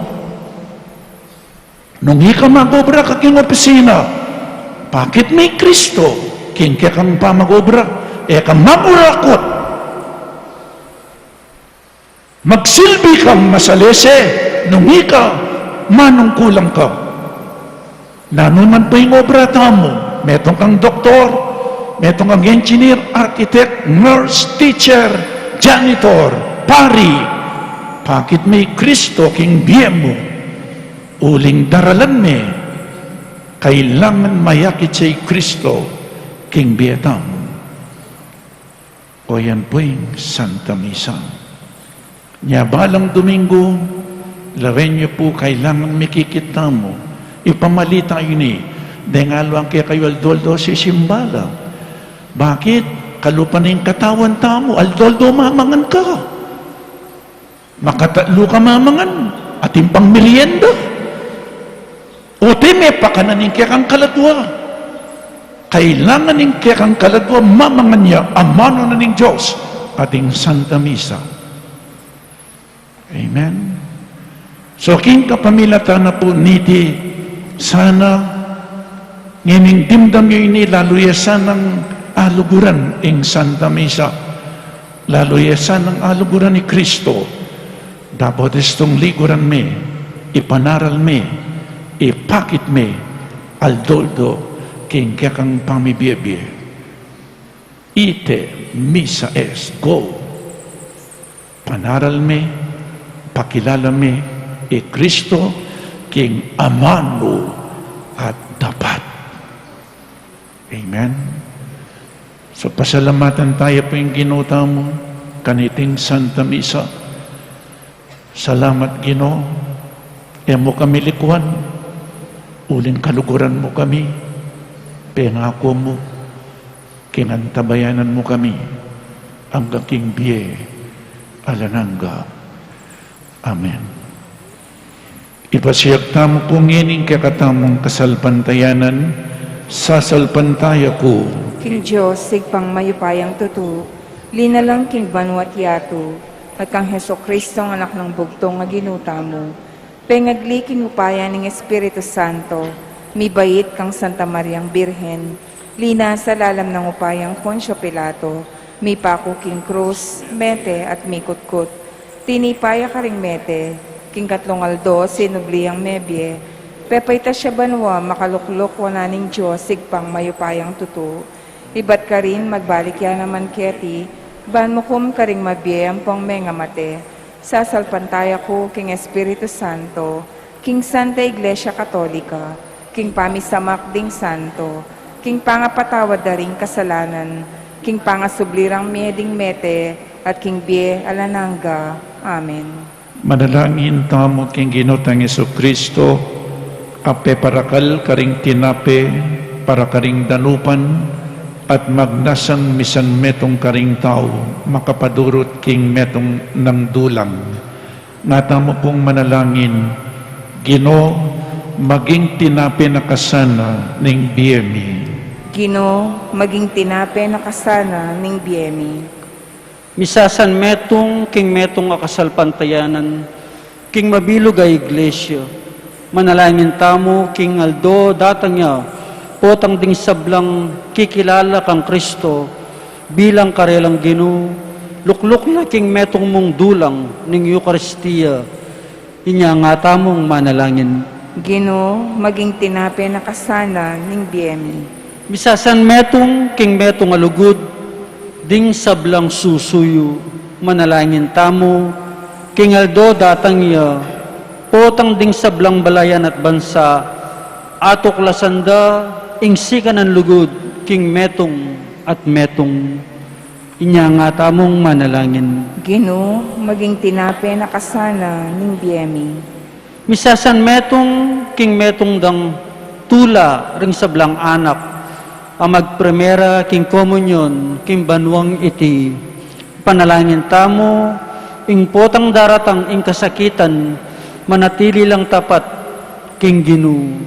Nung ika mag-obra ka king opisina, pakit me i Kristo king kekang pamag-obra, e ka mangurakut. Magsilbi kang masalese nung ika manungkulan ka. Nanu man pu ing obra tamu, metung kang doktor, metung kang engineer, architect, nurse, teacher, janitor, pari, pakit me i Kristo king bie mu. Uling daralan me, kailangan mayakit ya i Kristo king bie tamu. O yan pu ing Santa Misa. Nya balang Domingo, lawen yu pu kailangan mikikit tamu. Ipamalita yu ini deng aliwang kekayu aldo-aldo sisimba la. Bakit? Kalupa na ing katawan tamu, aldo-aldo mamangan ka. Makatatlu ka mamangan, atin pang merienda. O te, mepakanan ing kekang kaladua. Kailangan ing kekang kaladua mamangan ya amanu na ning Dios at ing Santa Misa. Amen. So, king kapamilatan na pu niti, sana ngening dimdam yu ini, lalu ya sanang aluguran ing Santa Misa. Lalu ya sanang aluguran i Kristo, dapot istung liguran me, ipanaral me, ipakit me, aldo-aldo, king kekang pamibie-bie. Ite missa est, go. Panaral me, pakilala me i Kristo king amanu at dapat. Amen. So, pasalamatan taya pu ing Ginu tamu kaniting Santa Misa. Salamat, Ginu, e mu kami likuan, uling kaluguran mu kami, pengaku mu, king antabayanan mu kami angga king bie alang angga. Amen. Ipasiag tamu pu ngening kekatamung kasalpantayanan. Sasalpantaya ku king Dios, Ibpang mayupayang tutu, linalang king banua't yatu, at kang Jesucristo, Anak nang bugtung a Ginu tamu, pengagli king upaya ning Espiritu Santo, mibait kang Santa Mariang Birhen, linasa lalam nang upayang Poncio Pilato, mipaku king krus, mete at mikutkut. Tinipa ya karing mete, king katlung aldo sinubli yang mebie, pepaitas ya banua, makalukluk wanan ning Dios Ibpang mayupayang tutu. Ibat karin magbalik ya naman keti, ban mukum karing mabie ampong mengamate. Sasalpantaya ku king Espiritu Santo, king Santa Iglesia Katolika, king pamisamak ding santo, king pangapatawad da ring kasalanan, king pangasubli rang mie ding mete, at king bie alang angga. Amen. Manalangin tamu king Ginu tang Jesucristo, a peparakal karing tinape para karing danupan, at magnasang misan metung karing tau makapadurut king metung nang dulang. Nga tamu pung manalangin, Ginu, maging tinape na ka sana ning bie mi. Ginu, maging tinape na ka sana ning bie mi. Misasan metung king metung a kasalpantayanan, king mabilug a Iglesia. Manalangin tamu king aldo datang ya, Potang ding sablang kikilala kang Kristo bilang karelang Ginu, lukluk la king metung mung dulang ning Eukaristia. Inya nga tamung manalangin. Ginu, maging tinape na ka sana ning bie mi. Misasan metung king metung a lugud ding sablang susuyu, manalangin tamu, king aldo datang ya, potang ding sablang balayan at bansa, atuklasan da ing sikanan lugud king metung at metung. Inya nga tamung manalangin. Ginu, maging tinape na ka sana ning bie mi. Misasan metung king metung dang tula ring sablang anak a magprimera king komunyon king banuang iti. Panalangin tamu, ing potang daratang ing kasakitan, manatili lang tapat king Ginu.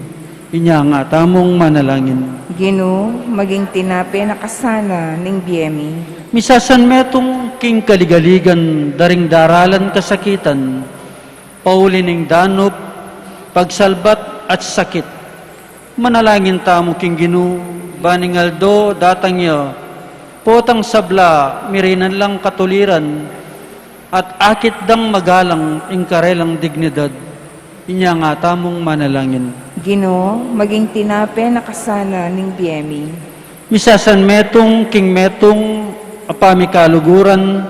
Inya nga tamung manalangin. Ginu, maging tinape na ka sana ning bie mi. Misasan metung king kaligaligan da ring daralan kasakitan, pauli ning danup, pagsalbat at sakit. Manalangin tamu king Ginu, ban ing aldo datang ya, potang sabla mirinan lang katuliran, at akit dang magalang ing karelang dignidad. Inya nga tamung manalangin. Ginu, maging tinape na ka sana ning bie mi. Misasan metung king metung a pamikaluguran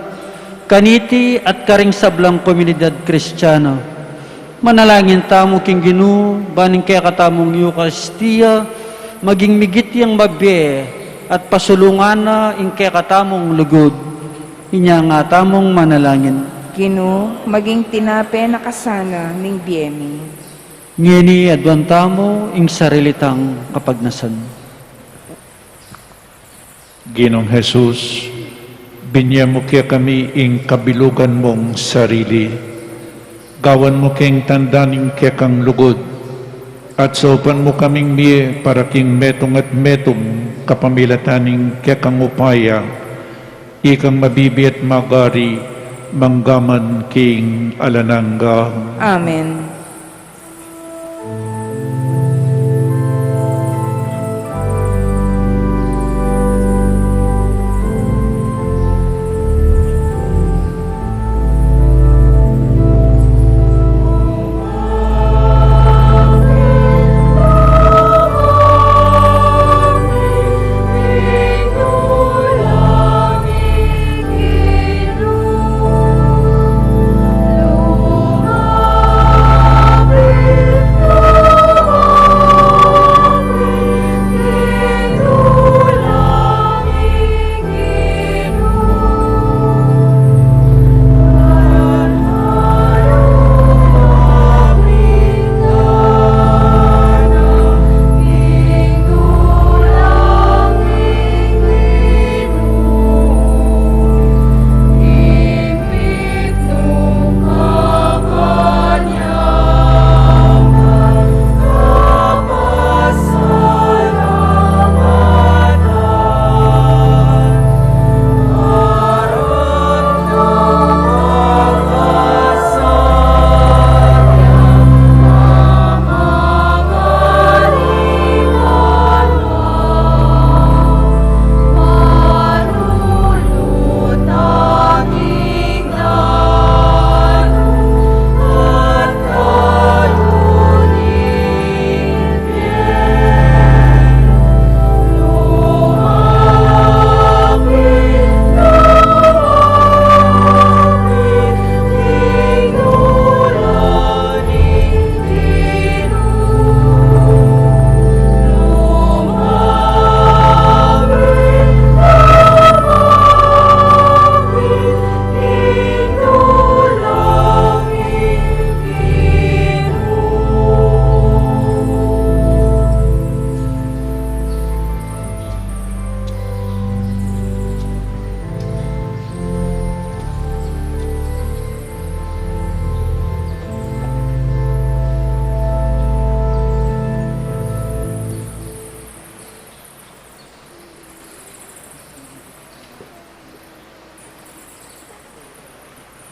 kaniti at karing sablang komunidad Kristiana. Manalangin tamu king Ginu, ban ing kekatamung Eukaristia maging migit yang mabie at pasulungan na ing kekatamung lugud. Inya nga tamung manalangin. Ginu, maging tinape na ka sana ning bie mi. Ngeni aduan tamu ing sarili tang kapagnasan. Ginung Jesus, binye mu kekami ing kabilugan mung sarili. Gawan mu keng tanda ning kekang lugud, at saupan mu kaming mie para king metung at metung kapamilatan ning kekang upaya, ikang mabibie at magari manggaman king alang angga. Amen.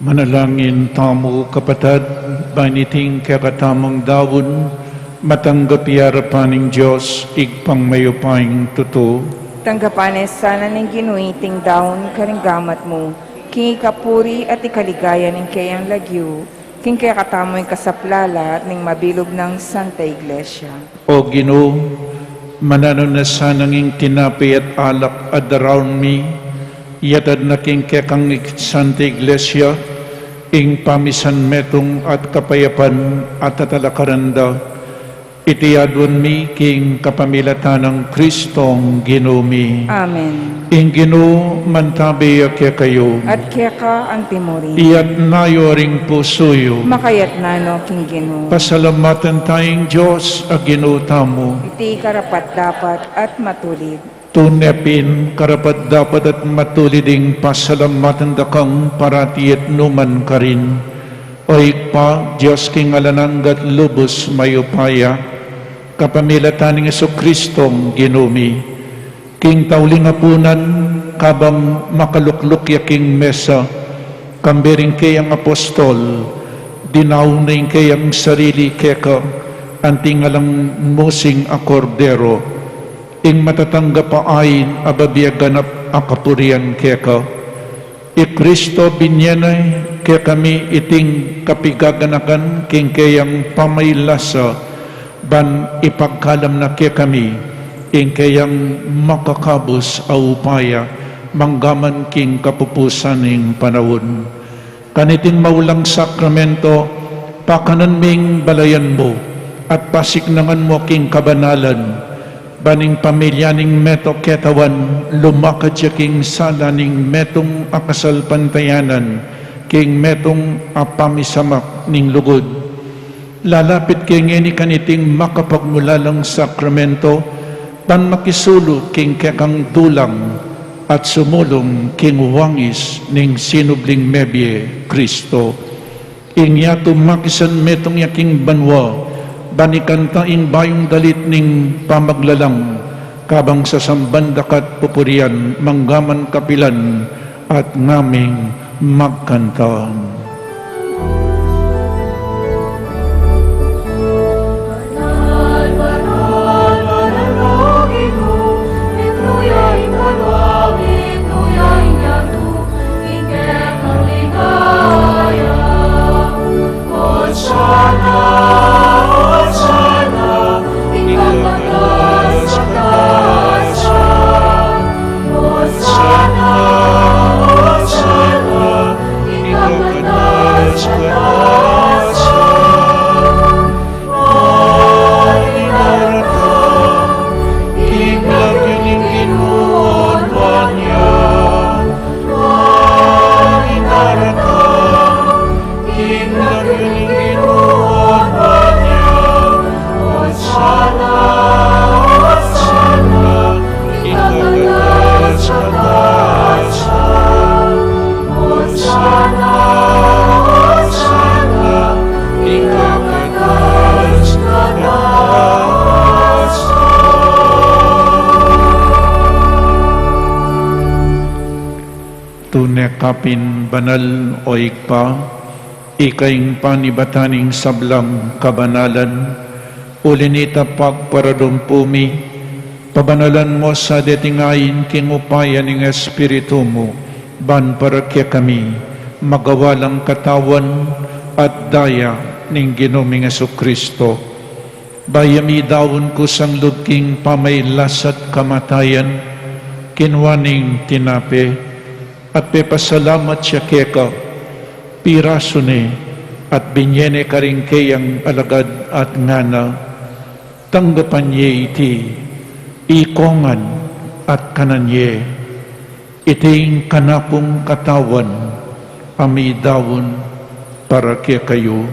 Manalangin tamu, kapatad, ban iting kekatamung daun, Matanggap ya arapan ning Dios, Ibpang mayupayang tutu. Tanggapan na sana ning Ginu iting daun karing gamat mu, king ikapuri at ikaligaya ning keyang lagyu, king kekatamung kasaplalan at ning mabilug nang Santa Iglesia. O Ginu, mananu na sana ing tinape at alak a daraun mi, yatad na king kekang Santa Iglesia, ing pamisan metung at kapayapan at tatalakaran da. Iti aduan mi king kapamilatan nang Kristong Ginu mi. Amen. Ing Ginu mantabe ya kekayu. At keka anti mu rin. Iyatna yu ring pusu yu. Makayatna no king Ginu. Pasalamatan taya ing Dios a Ginu tamu. Iti karapat-dapat at matulid. Tune pin karapat-dapat at matulid ing pasalamatan da kang parati at nukarin man, O Ibpa, Dios king alang angga at lubus mayupaya, kapamilatan nang Jesukristong Ginu mi. King tauling apunan, kabang makalukluk ya king mesa, kambe ring keyang apostol, dinaun na ing keyang sarili keka, anti ing alang musing a Kordero, ing matatanggap a ain a babie ganap a kapurian keka. I Kristo binie na kekami iting kapigaganakan king keyang pamaylasa, ban ipagkalam na kekami ing keyang makakabus a upaya, manggaman king kapupusan ning panaun. Kaniting maulang sakramento, pakanan ming balayan mu, at pasiknangan mu king kabanalan, ban ing pamilya ning meto ketawan, lumakad ya king sala ning metung a kasalpantayanan, king metung a pamisamak ning lugud. Lalapit ke ngeni kaniting makapagmulalang sakramento, ban makisulu king kekang dulang at sumulung king wangis ning sinubling mebie Kristo. Ing yatu makisan metung ya king banua, ban ikanta ing bayung dalit ning pamaglalang, kabang sasamban da ka at pupurian, manggaman kapilan at ngaming magkanta. Tune ka pin banal, o Ibpa, ika ing panibatan ning sablang kabanalan, uli nita pagparadumpu mi, pabanalan mu sa deting ain king upaya ning Espiritu mu, ban para kekami, magawa lang katawan at daya ning Ginu ming Jesucristo. Bayu ya midaun kusang lub king pamailas at kamatayan, kinua ne ing tinape, at pepasalamat ya keka, pirasu ne, at binie ne karing keyang alagad at ngana: Tanggapan ye iti, ikongan at kanan ye. Iti ing kanakung katawan a midaun para kekayu.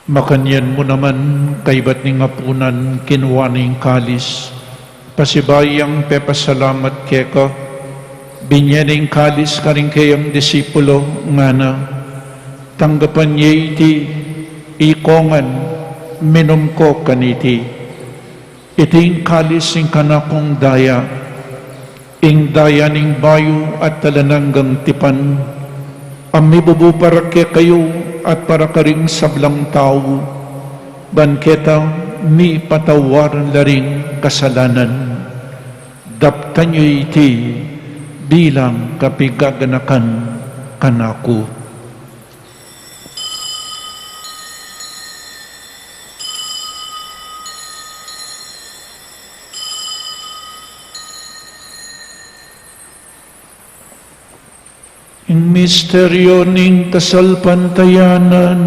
Makanyan mu naman, kaibat ning apunan, kinua ne ing kalis, pasibayu yang pepasalamat keka, binie ne ing kalis karing keyang disipulo, ngana: Tanggapan ye iti, ikongan, minum ko kaniti. Iti ing kalis ning kanakung daya, ing daya ning bayu at alang anggang tipan, a mibubu para kekayu at para karing sablang tau, ban keta mipatawad la ring kasalanan. Daptan yu iti bilang kapigaganakan kanaku. Ing misteryo ning kasalpantayanan.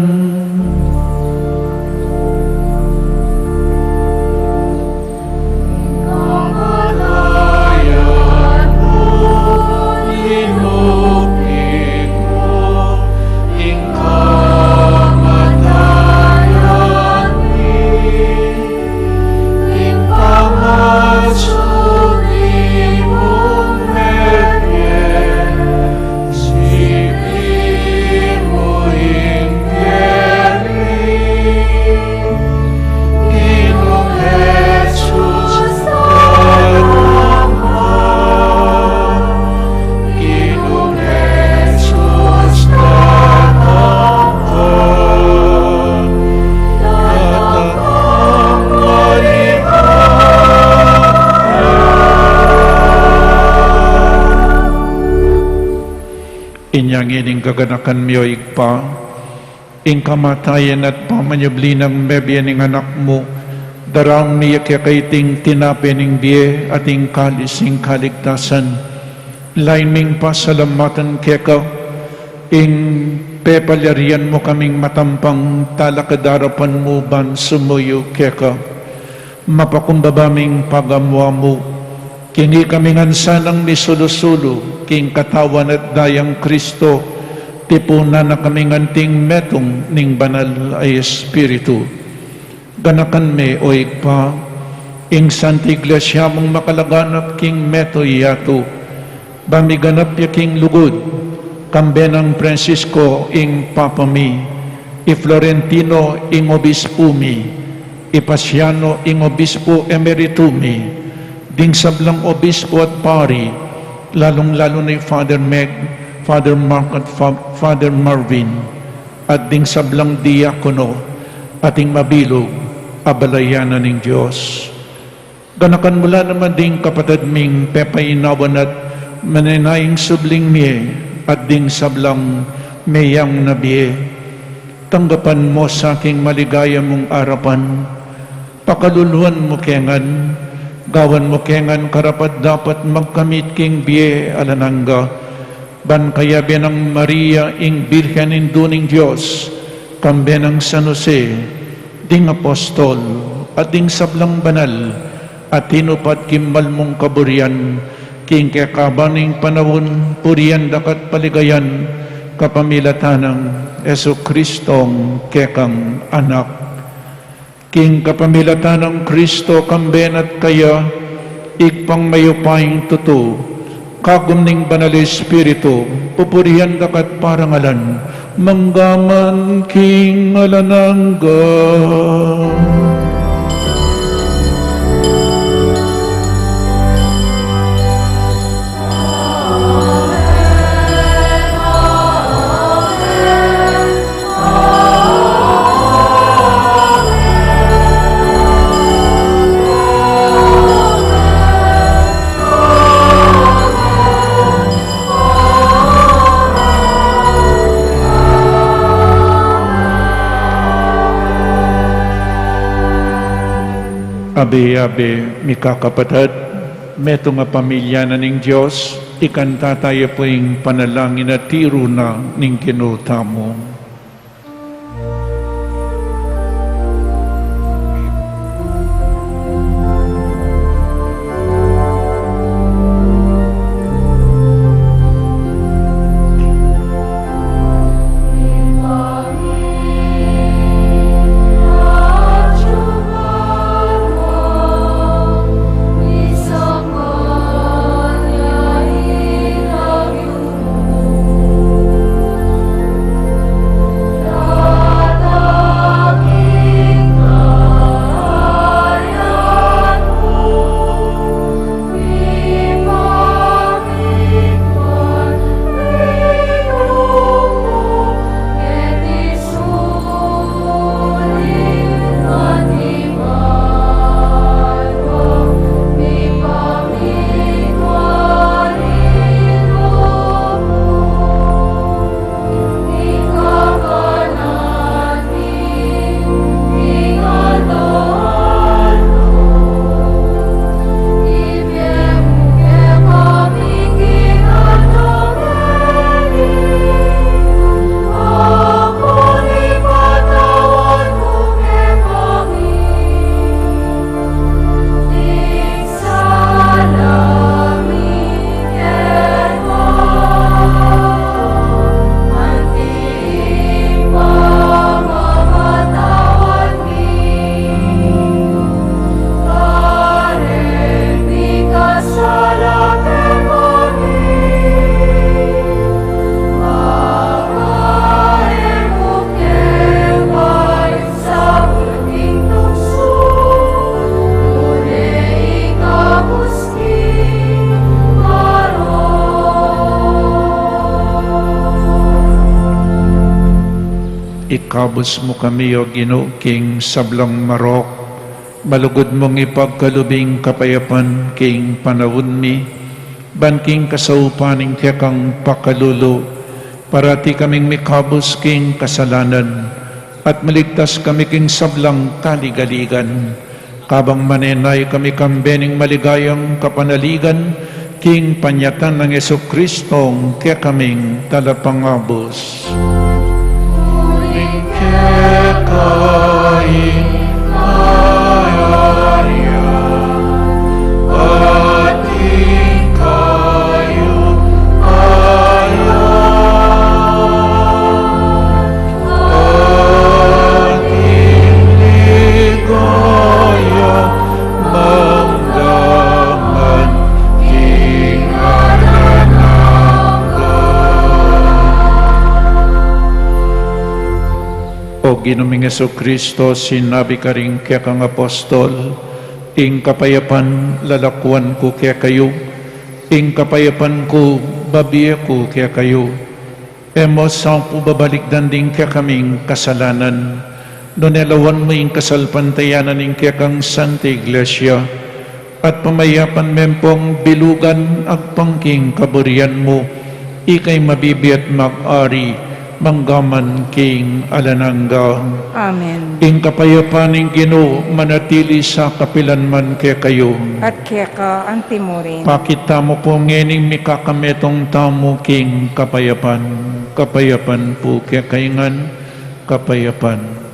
Inya ngeni ing gaganakan mi, o Ibpa, ing kamatayan at pamanyubli nang mebie ning Anak mu, daraun mi keka iting tinape ning bie at ing kalis ning kaligtasan. Lain ming pasalamatan keka ing pepalyarian mu kaming matampang talakad king arapan mu ban sumuyu keka. Mapakumbaba ming pagamu-amu, king ikami ngan sanang misulu-sulu king katawan at dayang Kristo, tipunan na kaming anting metung ning Banal a Espiritu. Ganakan me, o Ibpa, ing Santa Iglesia mung makalaganap king meto yatu, ba miganap ya king lugud, kambe nang Francisco ing Papa mi, i Florentino ing Obispu mi, i Paciano ing Obispu Emeritu mi, ding sablang obispu at pari, lalung-lalu na i Father Meg, Father Mark at Fa-, Father Marvin, at ding sablang diakono, at ing mabilug a balayan na ning Dios. Ganakan mu la naman ding kapatad ming pepainawan at manenayang subling mie at ding sablang meyang na bie. Tanggapan mu sa king maligaya mung arapan. Pakaluluan mu ke ngan, gawan mu ke ngan karapat-dapat magkamit king bie alang angga. Ban kayabe nang Maria, ing Birhen Indu ning Dios, kambe nang San Jose, ding apostol, at ding sablang banal a tinupad king malmung kaburian, king kekaban ning panaun, purian da ka at paligayan, kapamilatan nang Jesucristong kekang Anak. King kapamilatan nang Kristo, kambe na at kaya, Ibpang mayupayang tutu, kagum ning Banal Espiritu, pupurian da ka at parangalan, mangga man king alang angga. Abe-abe, mikakapatad, metung a pamilya na ning Dios, ikanta taya pu ing panalangin a tiru na ning Ginu tamu. Ikabus mu kami, O Ginu, king sablang marok, malugud mung ipagkalub ing kapayapan king panaun mi, ban king kasaupan ning kekang pakalulu, parati kaming mikabus king kasalanan, at maligtas kami king sablang kaligaligan. Kabang manenaya kami kambe ning maligayang kapanaligan, king panyatang nang Jesucristong kekaming Talapangabus. Uling keka ing kayarian, at ing kayupayan, at ing ligaya mangga man king alang angga. O Ginu ming Jesucristo, sinabi karing kekang apostol, ing kapayapan lalakuan ku kekayu, ing kapayapan ku bibie ku kekayu. E mu sa pu babalikdan ding kekaming kasalanan, nune lawan mu ing kasalpantayanan ning kekang Santa Iglesia, at pamayapan me pung bilugan agpang king kaburian mu, ika ing mabibie at mag-ari mangga man king alang angga. Amen. Ing kapayapan ning Ginu manatili sa kapilan man kekayu. At keka antimurin. Pakit tamu pu ngening mikakametung tamu king kapayapan. Kapayapan pu kekayu ngan, kapayapan.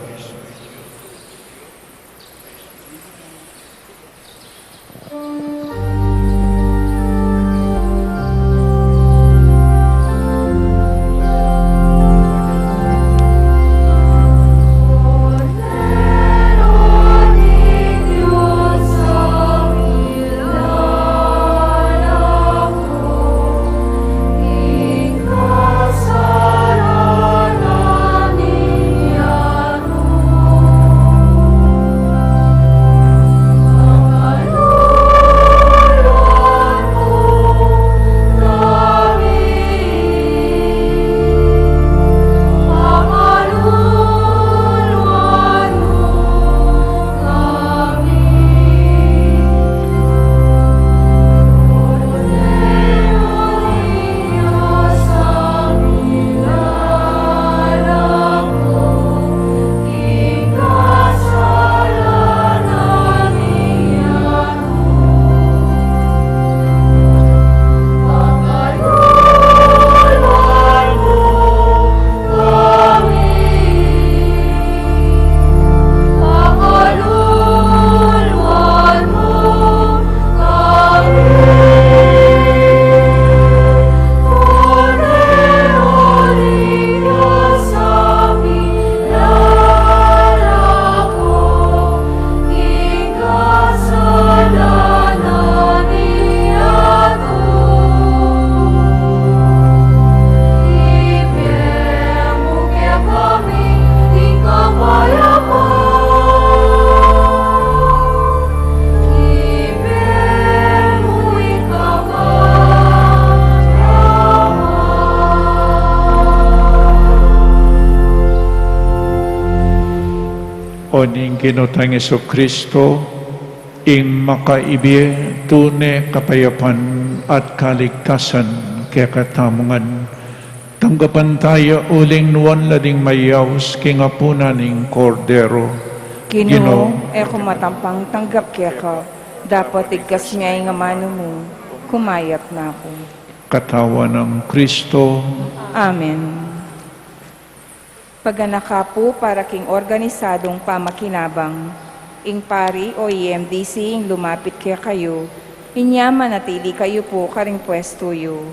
O ning Ginu tang Jesucristo, ing makaibie tune kapayapan at kaligtasan kekatamu ngan, tanggapan taya uling nuan la ding mayaus king apunan ning Kordero. Ginu, Ginu, e ku matampang tanggap keka, dapot igkas me ing amanu mu, kumayap na ku. Katawan nang Kristo. Amen. Paganaka pu para king organisadung pamakinabang. Ing pari o E M D C ing lumapit kekayu, inya manatili kayu pu karing pwestu yu.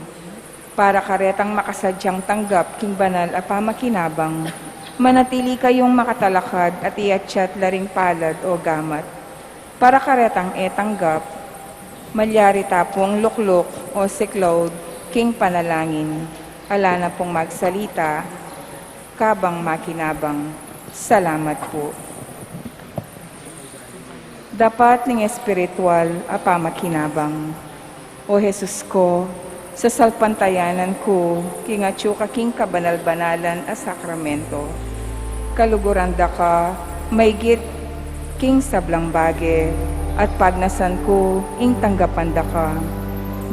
Para karetang makasadyang tanggap king banal a pamakinabang, manatili kayung makatalakad at iatyat la ring palad o gamat. Para karetang e tanggap, malyari ta pung lukluk o siklaud king panalangin. Ala na pung magsalita, kabang makinabang. Salamat pu. Dapat ning espiritual a pamakinabang. O Jesus ku, sasalpantayanan ku king atyu ka king kabanal-banalan a sakramento. Kaluguran da ka maygit king sablang bage, at pagnasan ku ing tanggapan da ka.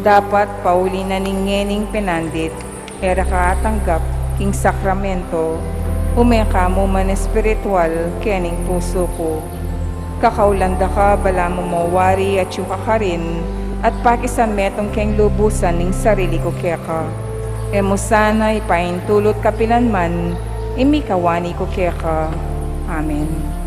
Dapat pauli na ning ngening penandit, e ra ka atanggap king sakramento, ume ka mu man espiritual kening pusu ku. Kakaulan da ka balamu mo wari atyu ka karin, at pakisan metung keng lubusan ing sarili ku keka. E mu sana ipaintulut kapilan man ing mikawani ku keka. Amen.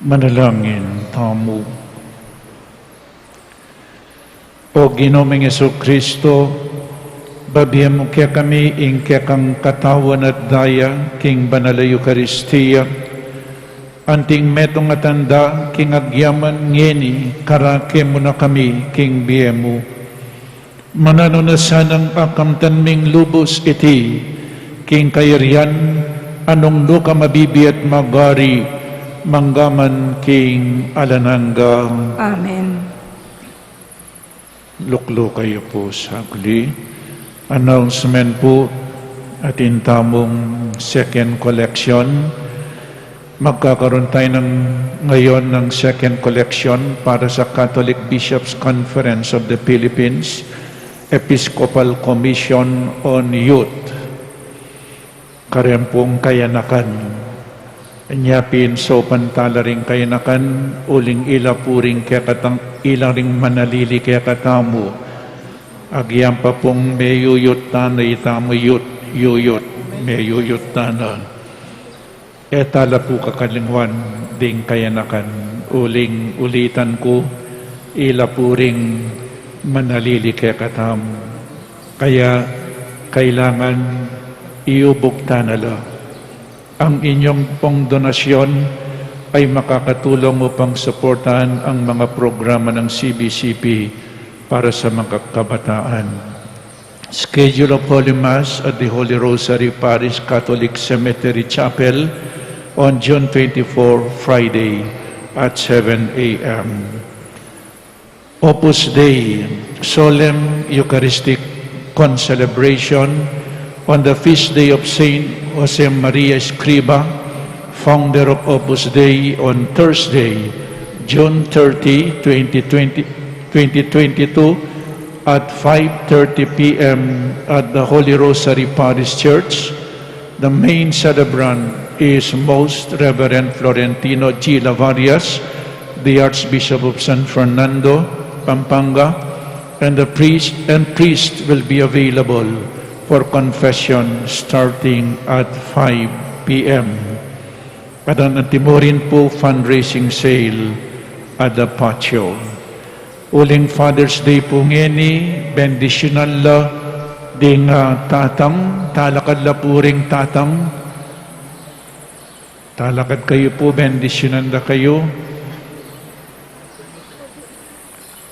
Manalangin tamu. O Ginu ming Jesucristo, babie mu kekami ing kekang katawan at daya king Banal a Eukaristia, anting metung a tanda king agyaman ngeni karake mu na kami king bie mu. Mananu na sanang akamtan ming lubus iti king kayarian a nung nu ka mabibie at magari manggaman king alang angga. Amen. Lukluk kayu pu saglit. Announcement pu, atin tamung second collection. Magkakaroon tayo ng, ngayon ng second collection para sa Catholic Bishops' Conference of the Philippines, Episcopal Commission on Youth. Kareng pung kayanakan. Nya pin saupan tala ring kayanakan, uling ila pu ring kekatang, ila ring manalili kekatamu. Agyang pa pung meyuyut tana itamu, yut, yuyut, meyuyut tana. E tala pu kakalingwan ding kayanakan, uling ulitan ku, ila pu ring manalili kekatamu. Kaya kailangan iubug tana la. Ang inyong pong donasyon ay makakatulong upang suportahan ang mga programa ng C B C P para sa mga kabataan. Schedule of Holy Mass at the Holy Rosary Parish Catholic Cemetery Chapel on June twenty-four, Friday, at seven a m. Opus Dei, Solemn Eucharistic Concelebration on the feast day of Saint Jose Maria Escriva, founder of Opus Dei, on Thursday, June thirty, twenty twenty, twenty twenty-two, at five thirty p m at the Holy Rosary Parish Church. The main celebrant is Most Reverend Florentino G. Lavarias, the Archbishop of San Fernando, Pampanga, and the priest and priest will be available for confession starting at five p m. At ang antimurin pu fundraising sale at the patio. Uling Father's Day pu ngeni, bendisyunan la ding, ah, tatang, talakad la pu ring tatang. Talakad kayu pu, bendisyunan da kayu.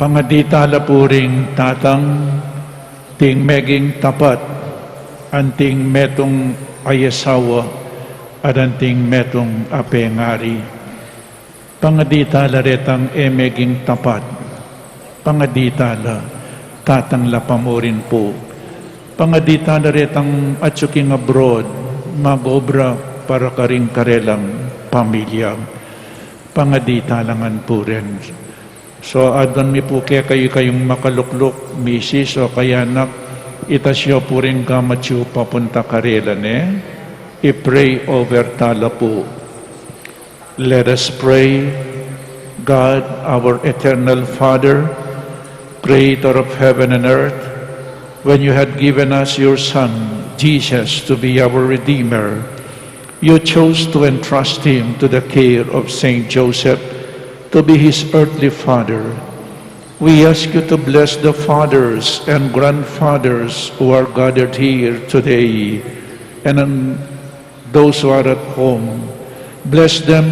Pangadi tala pu ring tatang, anting meging tapat, anting metung a asawa, at anting metung a pengari. Pangadi tala retang e meging tapat. Pangadi tala, tatang la pa mu rin pu. Pangadi tala retang atsu king abroad, mag-obra para karing karelang pamilya. Pangadi tala ngan pu rin. So, adwan mi pu kekayu, kayung makalukluk, misis o kaya anak, itas yu pu ring gamat yu papunta karela, ne? I-pray over tala pu. Let us pray. God, our eternal Father, creator of heaven and earth, when you had given us your Son, Jesus, to be our Redeemer, you chose to entrust him to the care of Saint Joseph to be his earthly father. We ask you to bless the fathers and grandfathers who are gathered here today, and on those who are at home. Bless them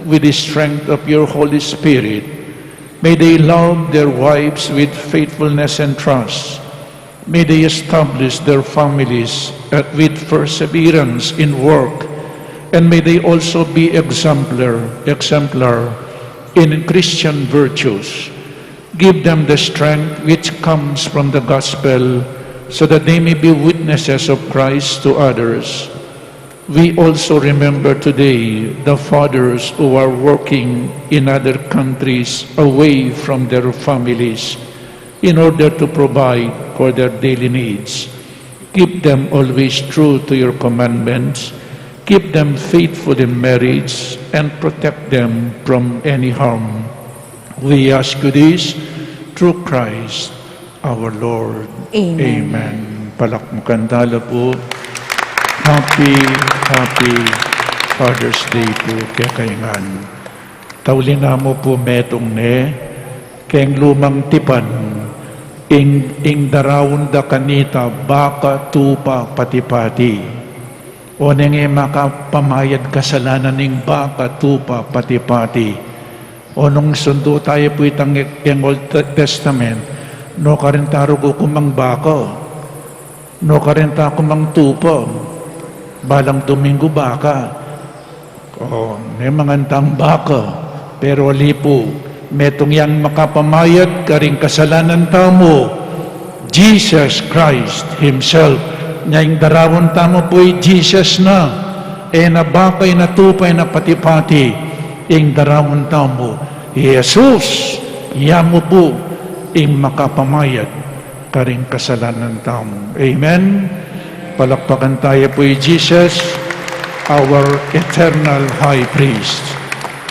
with the strength of your Holy Spirit. May they love their wives with faithfulness and trust. May they establish their families, uh, with perseverance in work, and may they also be exemplar, exemplar in Christian virtues. Give them the strength which comes from the gospel, so that they may be witnesses of Christ to others. We also remember today the fathers who are working in other countries away from their families in order to provide for their daily needs. Keep them always true to your commandments. Keep them faithful in marriage and protect them from any harm. We ask you this through Christ our Lord. Amen. Amen. Palakpakan tala pu. Happy, happy Father's Day pu kekayu ngan. Tauli namu pu metung ne, keng lumang tipan, ing, ing daraun da kanita baka, tupa, pati-pati. Oneng e makapamayad kasalanan ing baka, tupa, pati-pati. O nung sundu taya pu itang e-, keng Old Te-, Testament, nukarin ta rugu kumang baka, nukarin ta kumang tupa, balang Domingo baka. O, ne mangan tang baka, pero ali pu, metung yang makapamayad karing kasalanan tamu, Jesus Christ himself. Nya ing daraun tamu pu i Jesus na, e na baka, e na tupa, e na pati-pati, ing daraun tamu i Jesus, ya mu pu ing makapamayad karing kasalanan tamu. Amen. Palakpakan taya pu i Jesus, our eternal high priest.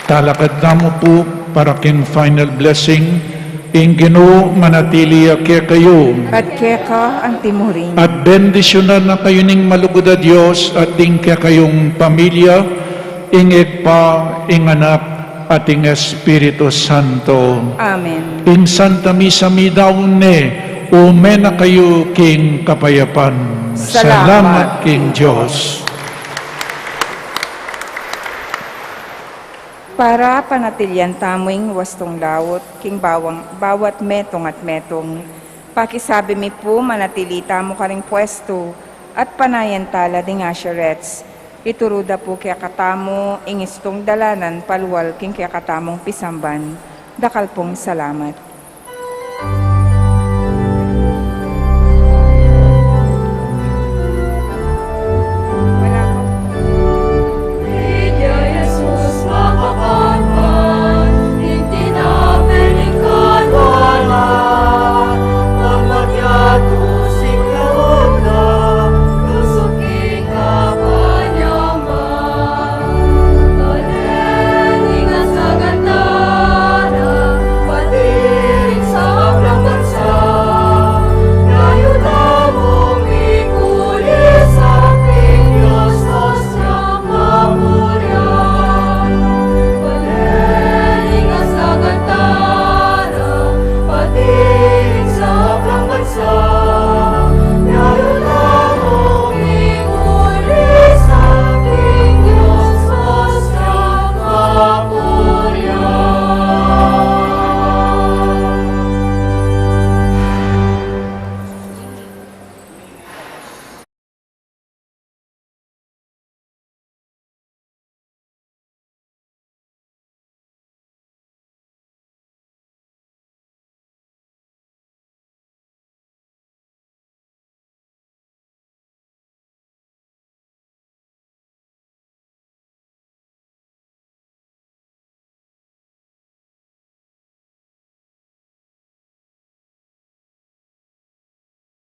Talakad tamu pu para king final blessing. Ing Ginu manatili ya kekayu. At keka anti murin. At bendisyunan na kayu ning malugud a Dios at ding kekayung pamilya, ing Ibpa, ing Anak, at ing Espiritu Santo. Amen. Ing Santa Misa midaun ne, ume na kayu king kapayapan. Salamat. Salamat king Dios. Para panatilian tamu ing wastung laut, king bawang, bawat metung at metung, pakisabi mi pu, manatili tamu karing pwestu, at panayan tala ding usherettes. Ituru da pu kekatamu ing istung dalanan palual king kekatamung pisamban. Dakal pung salamat.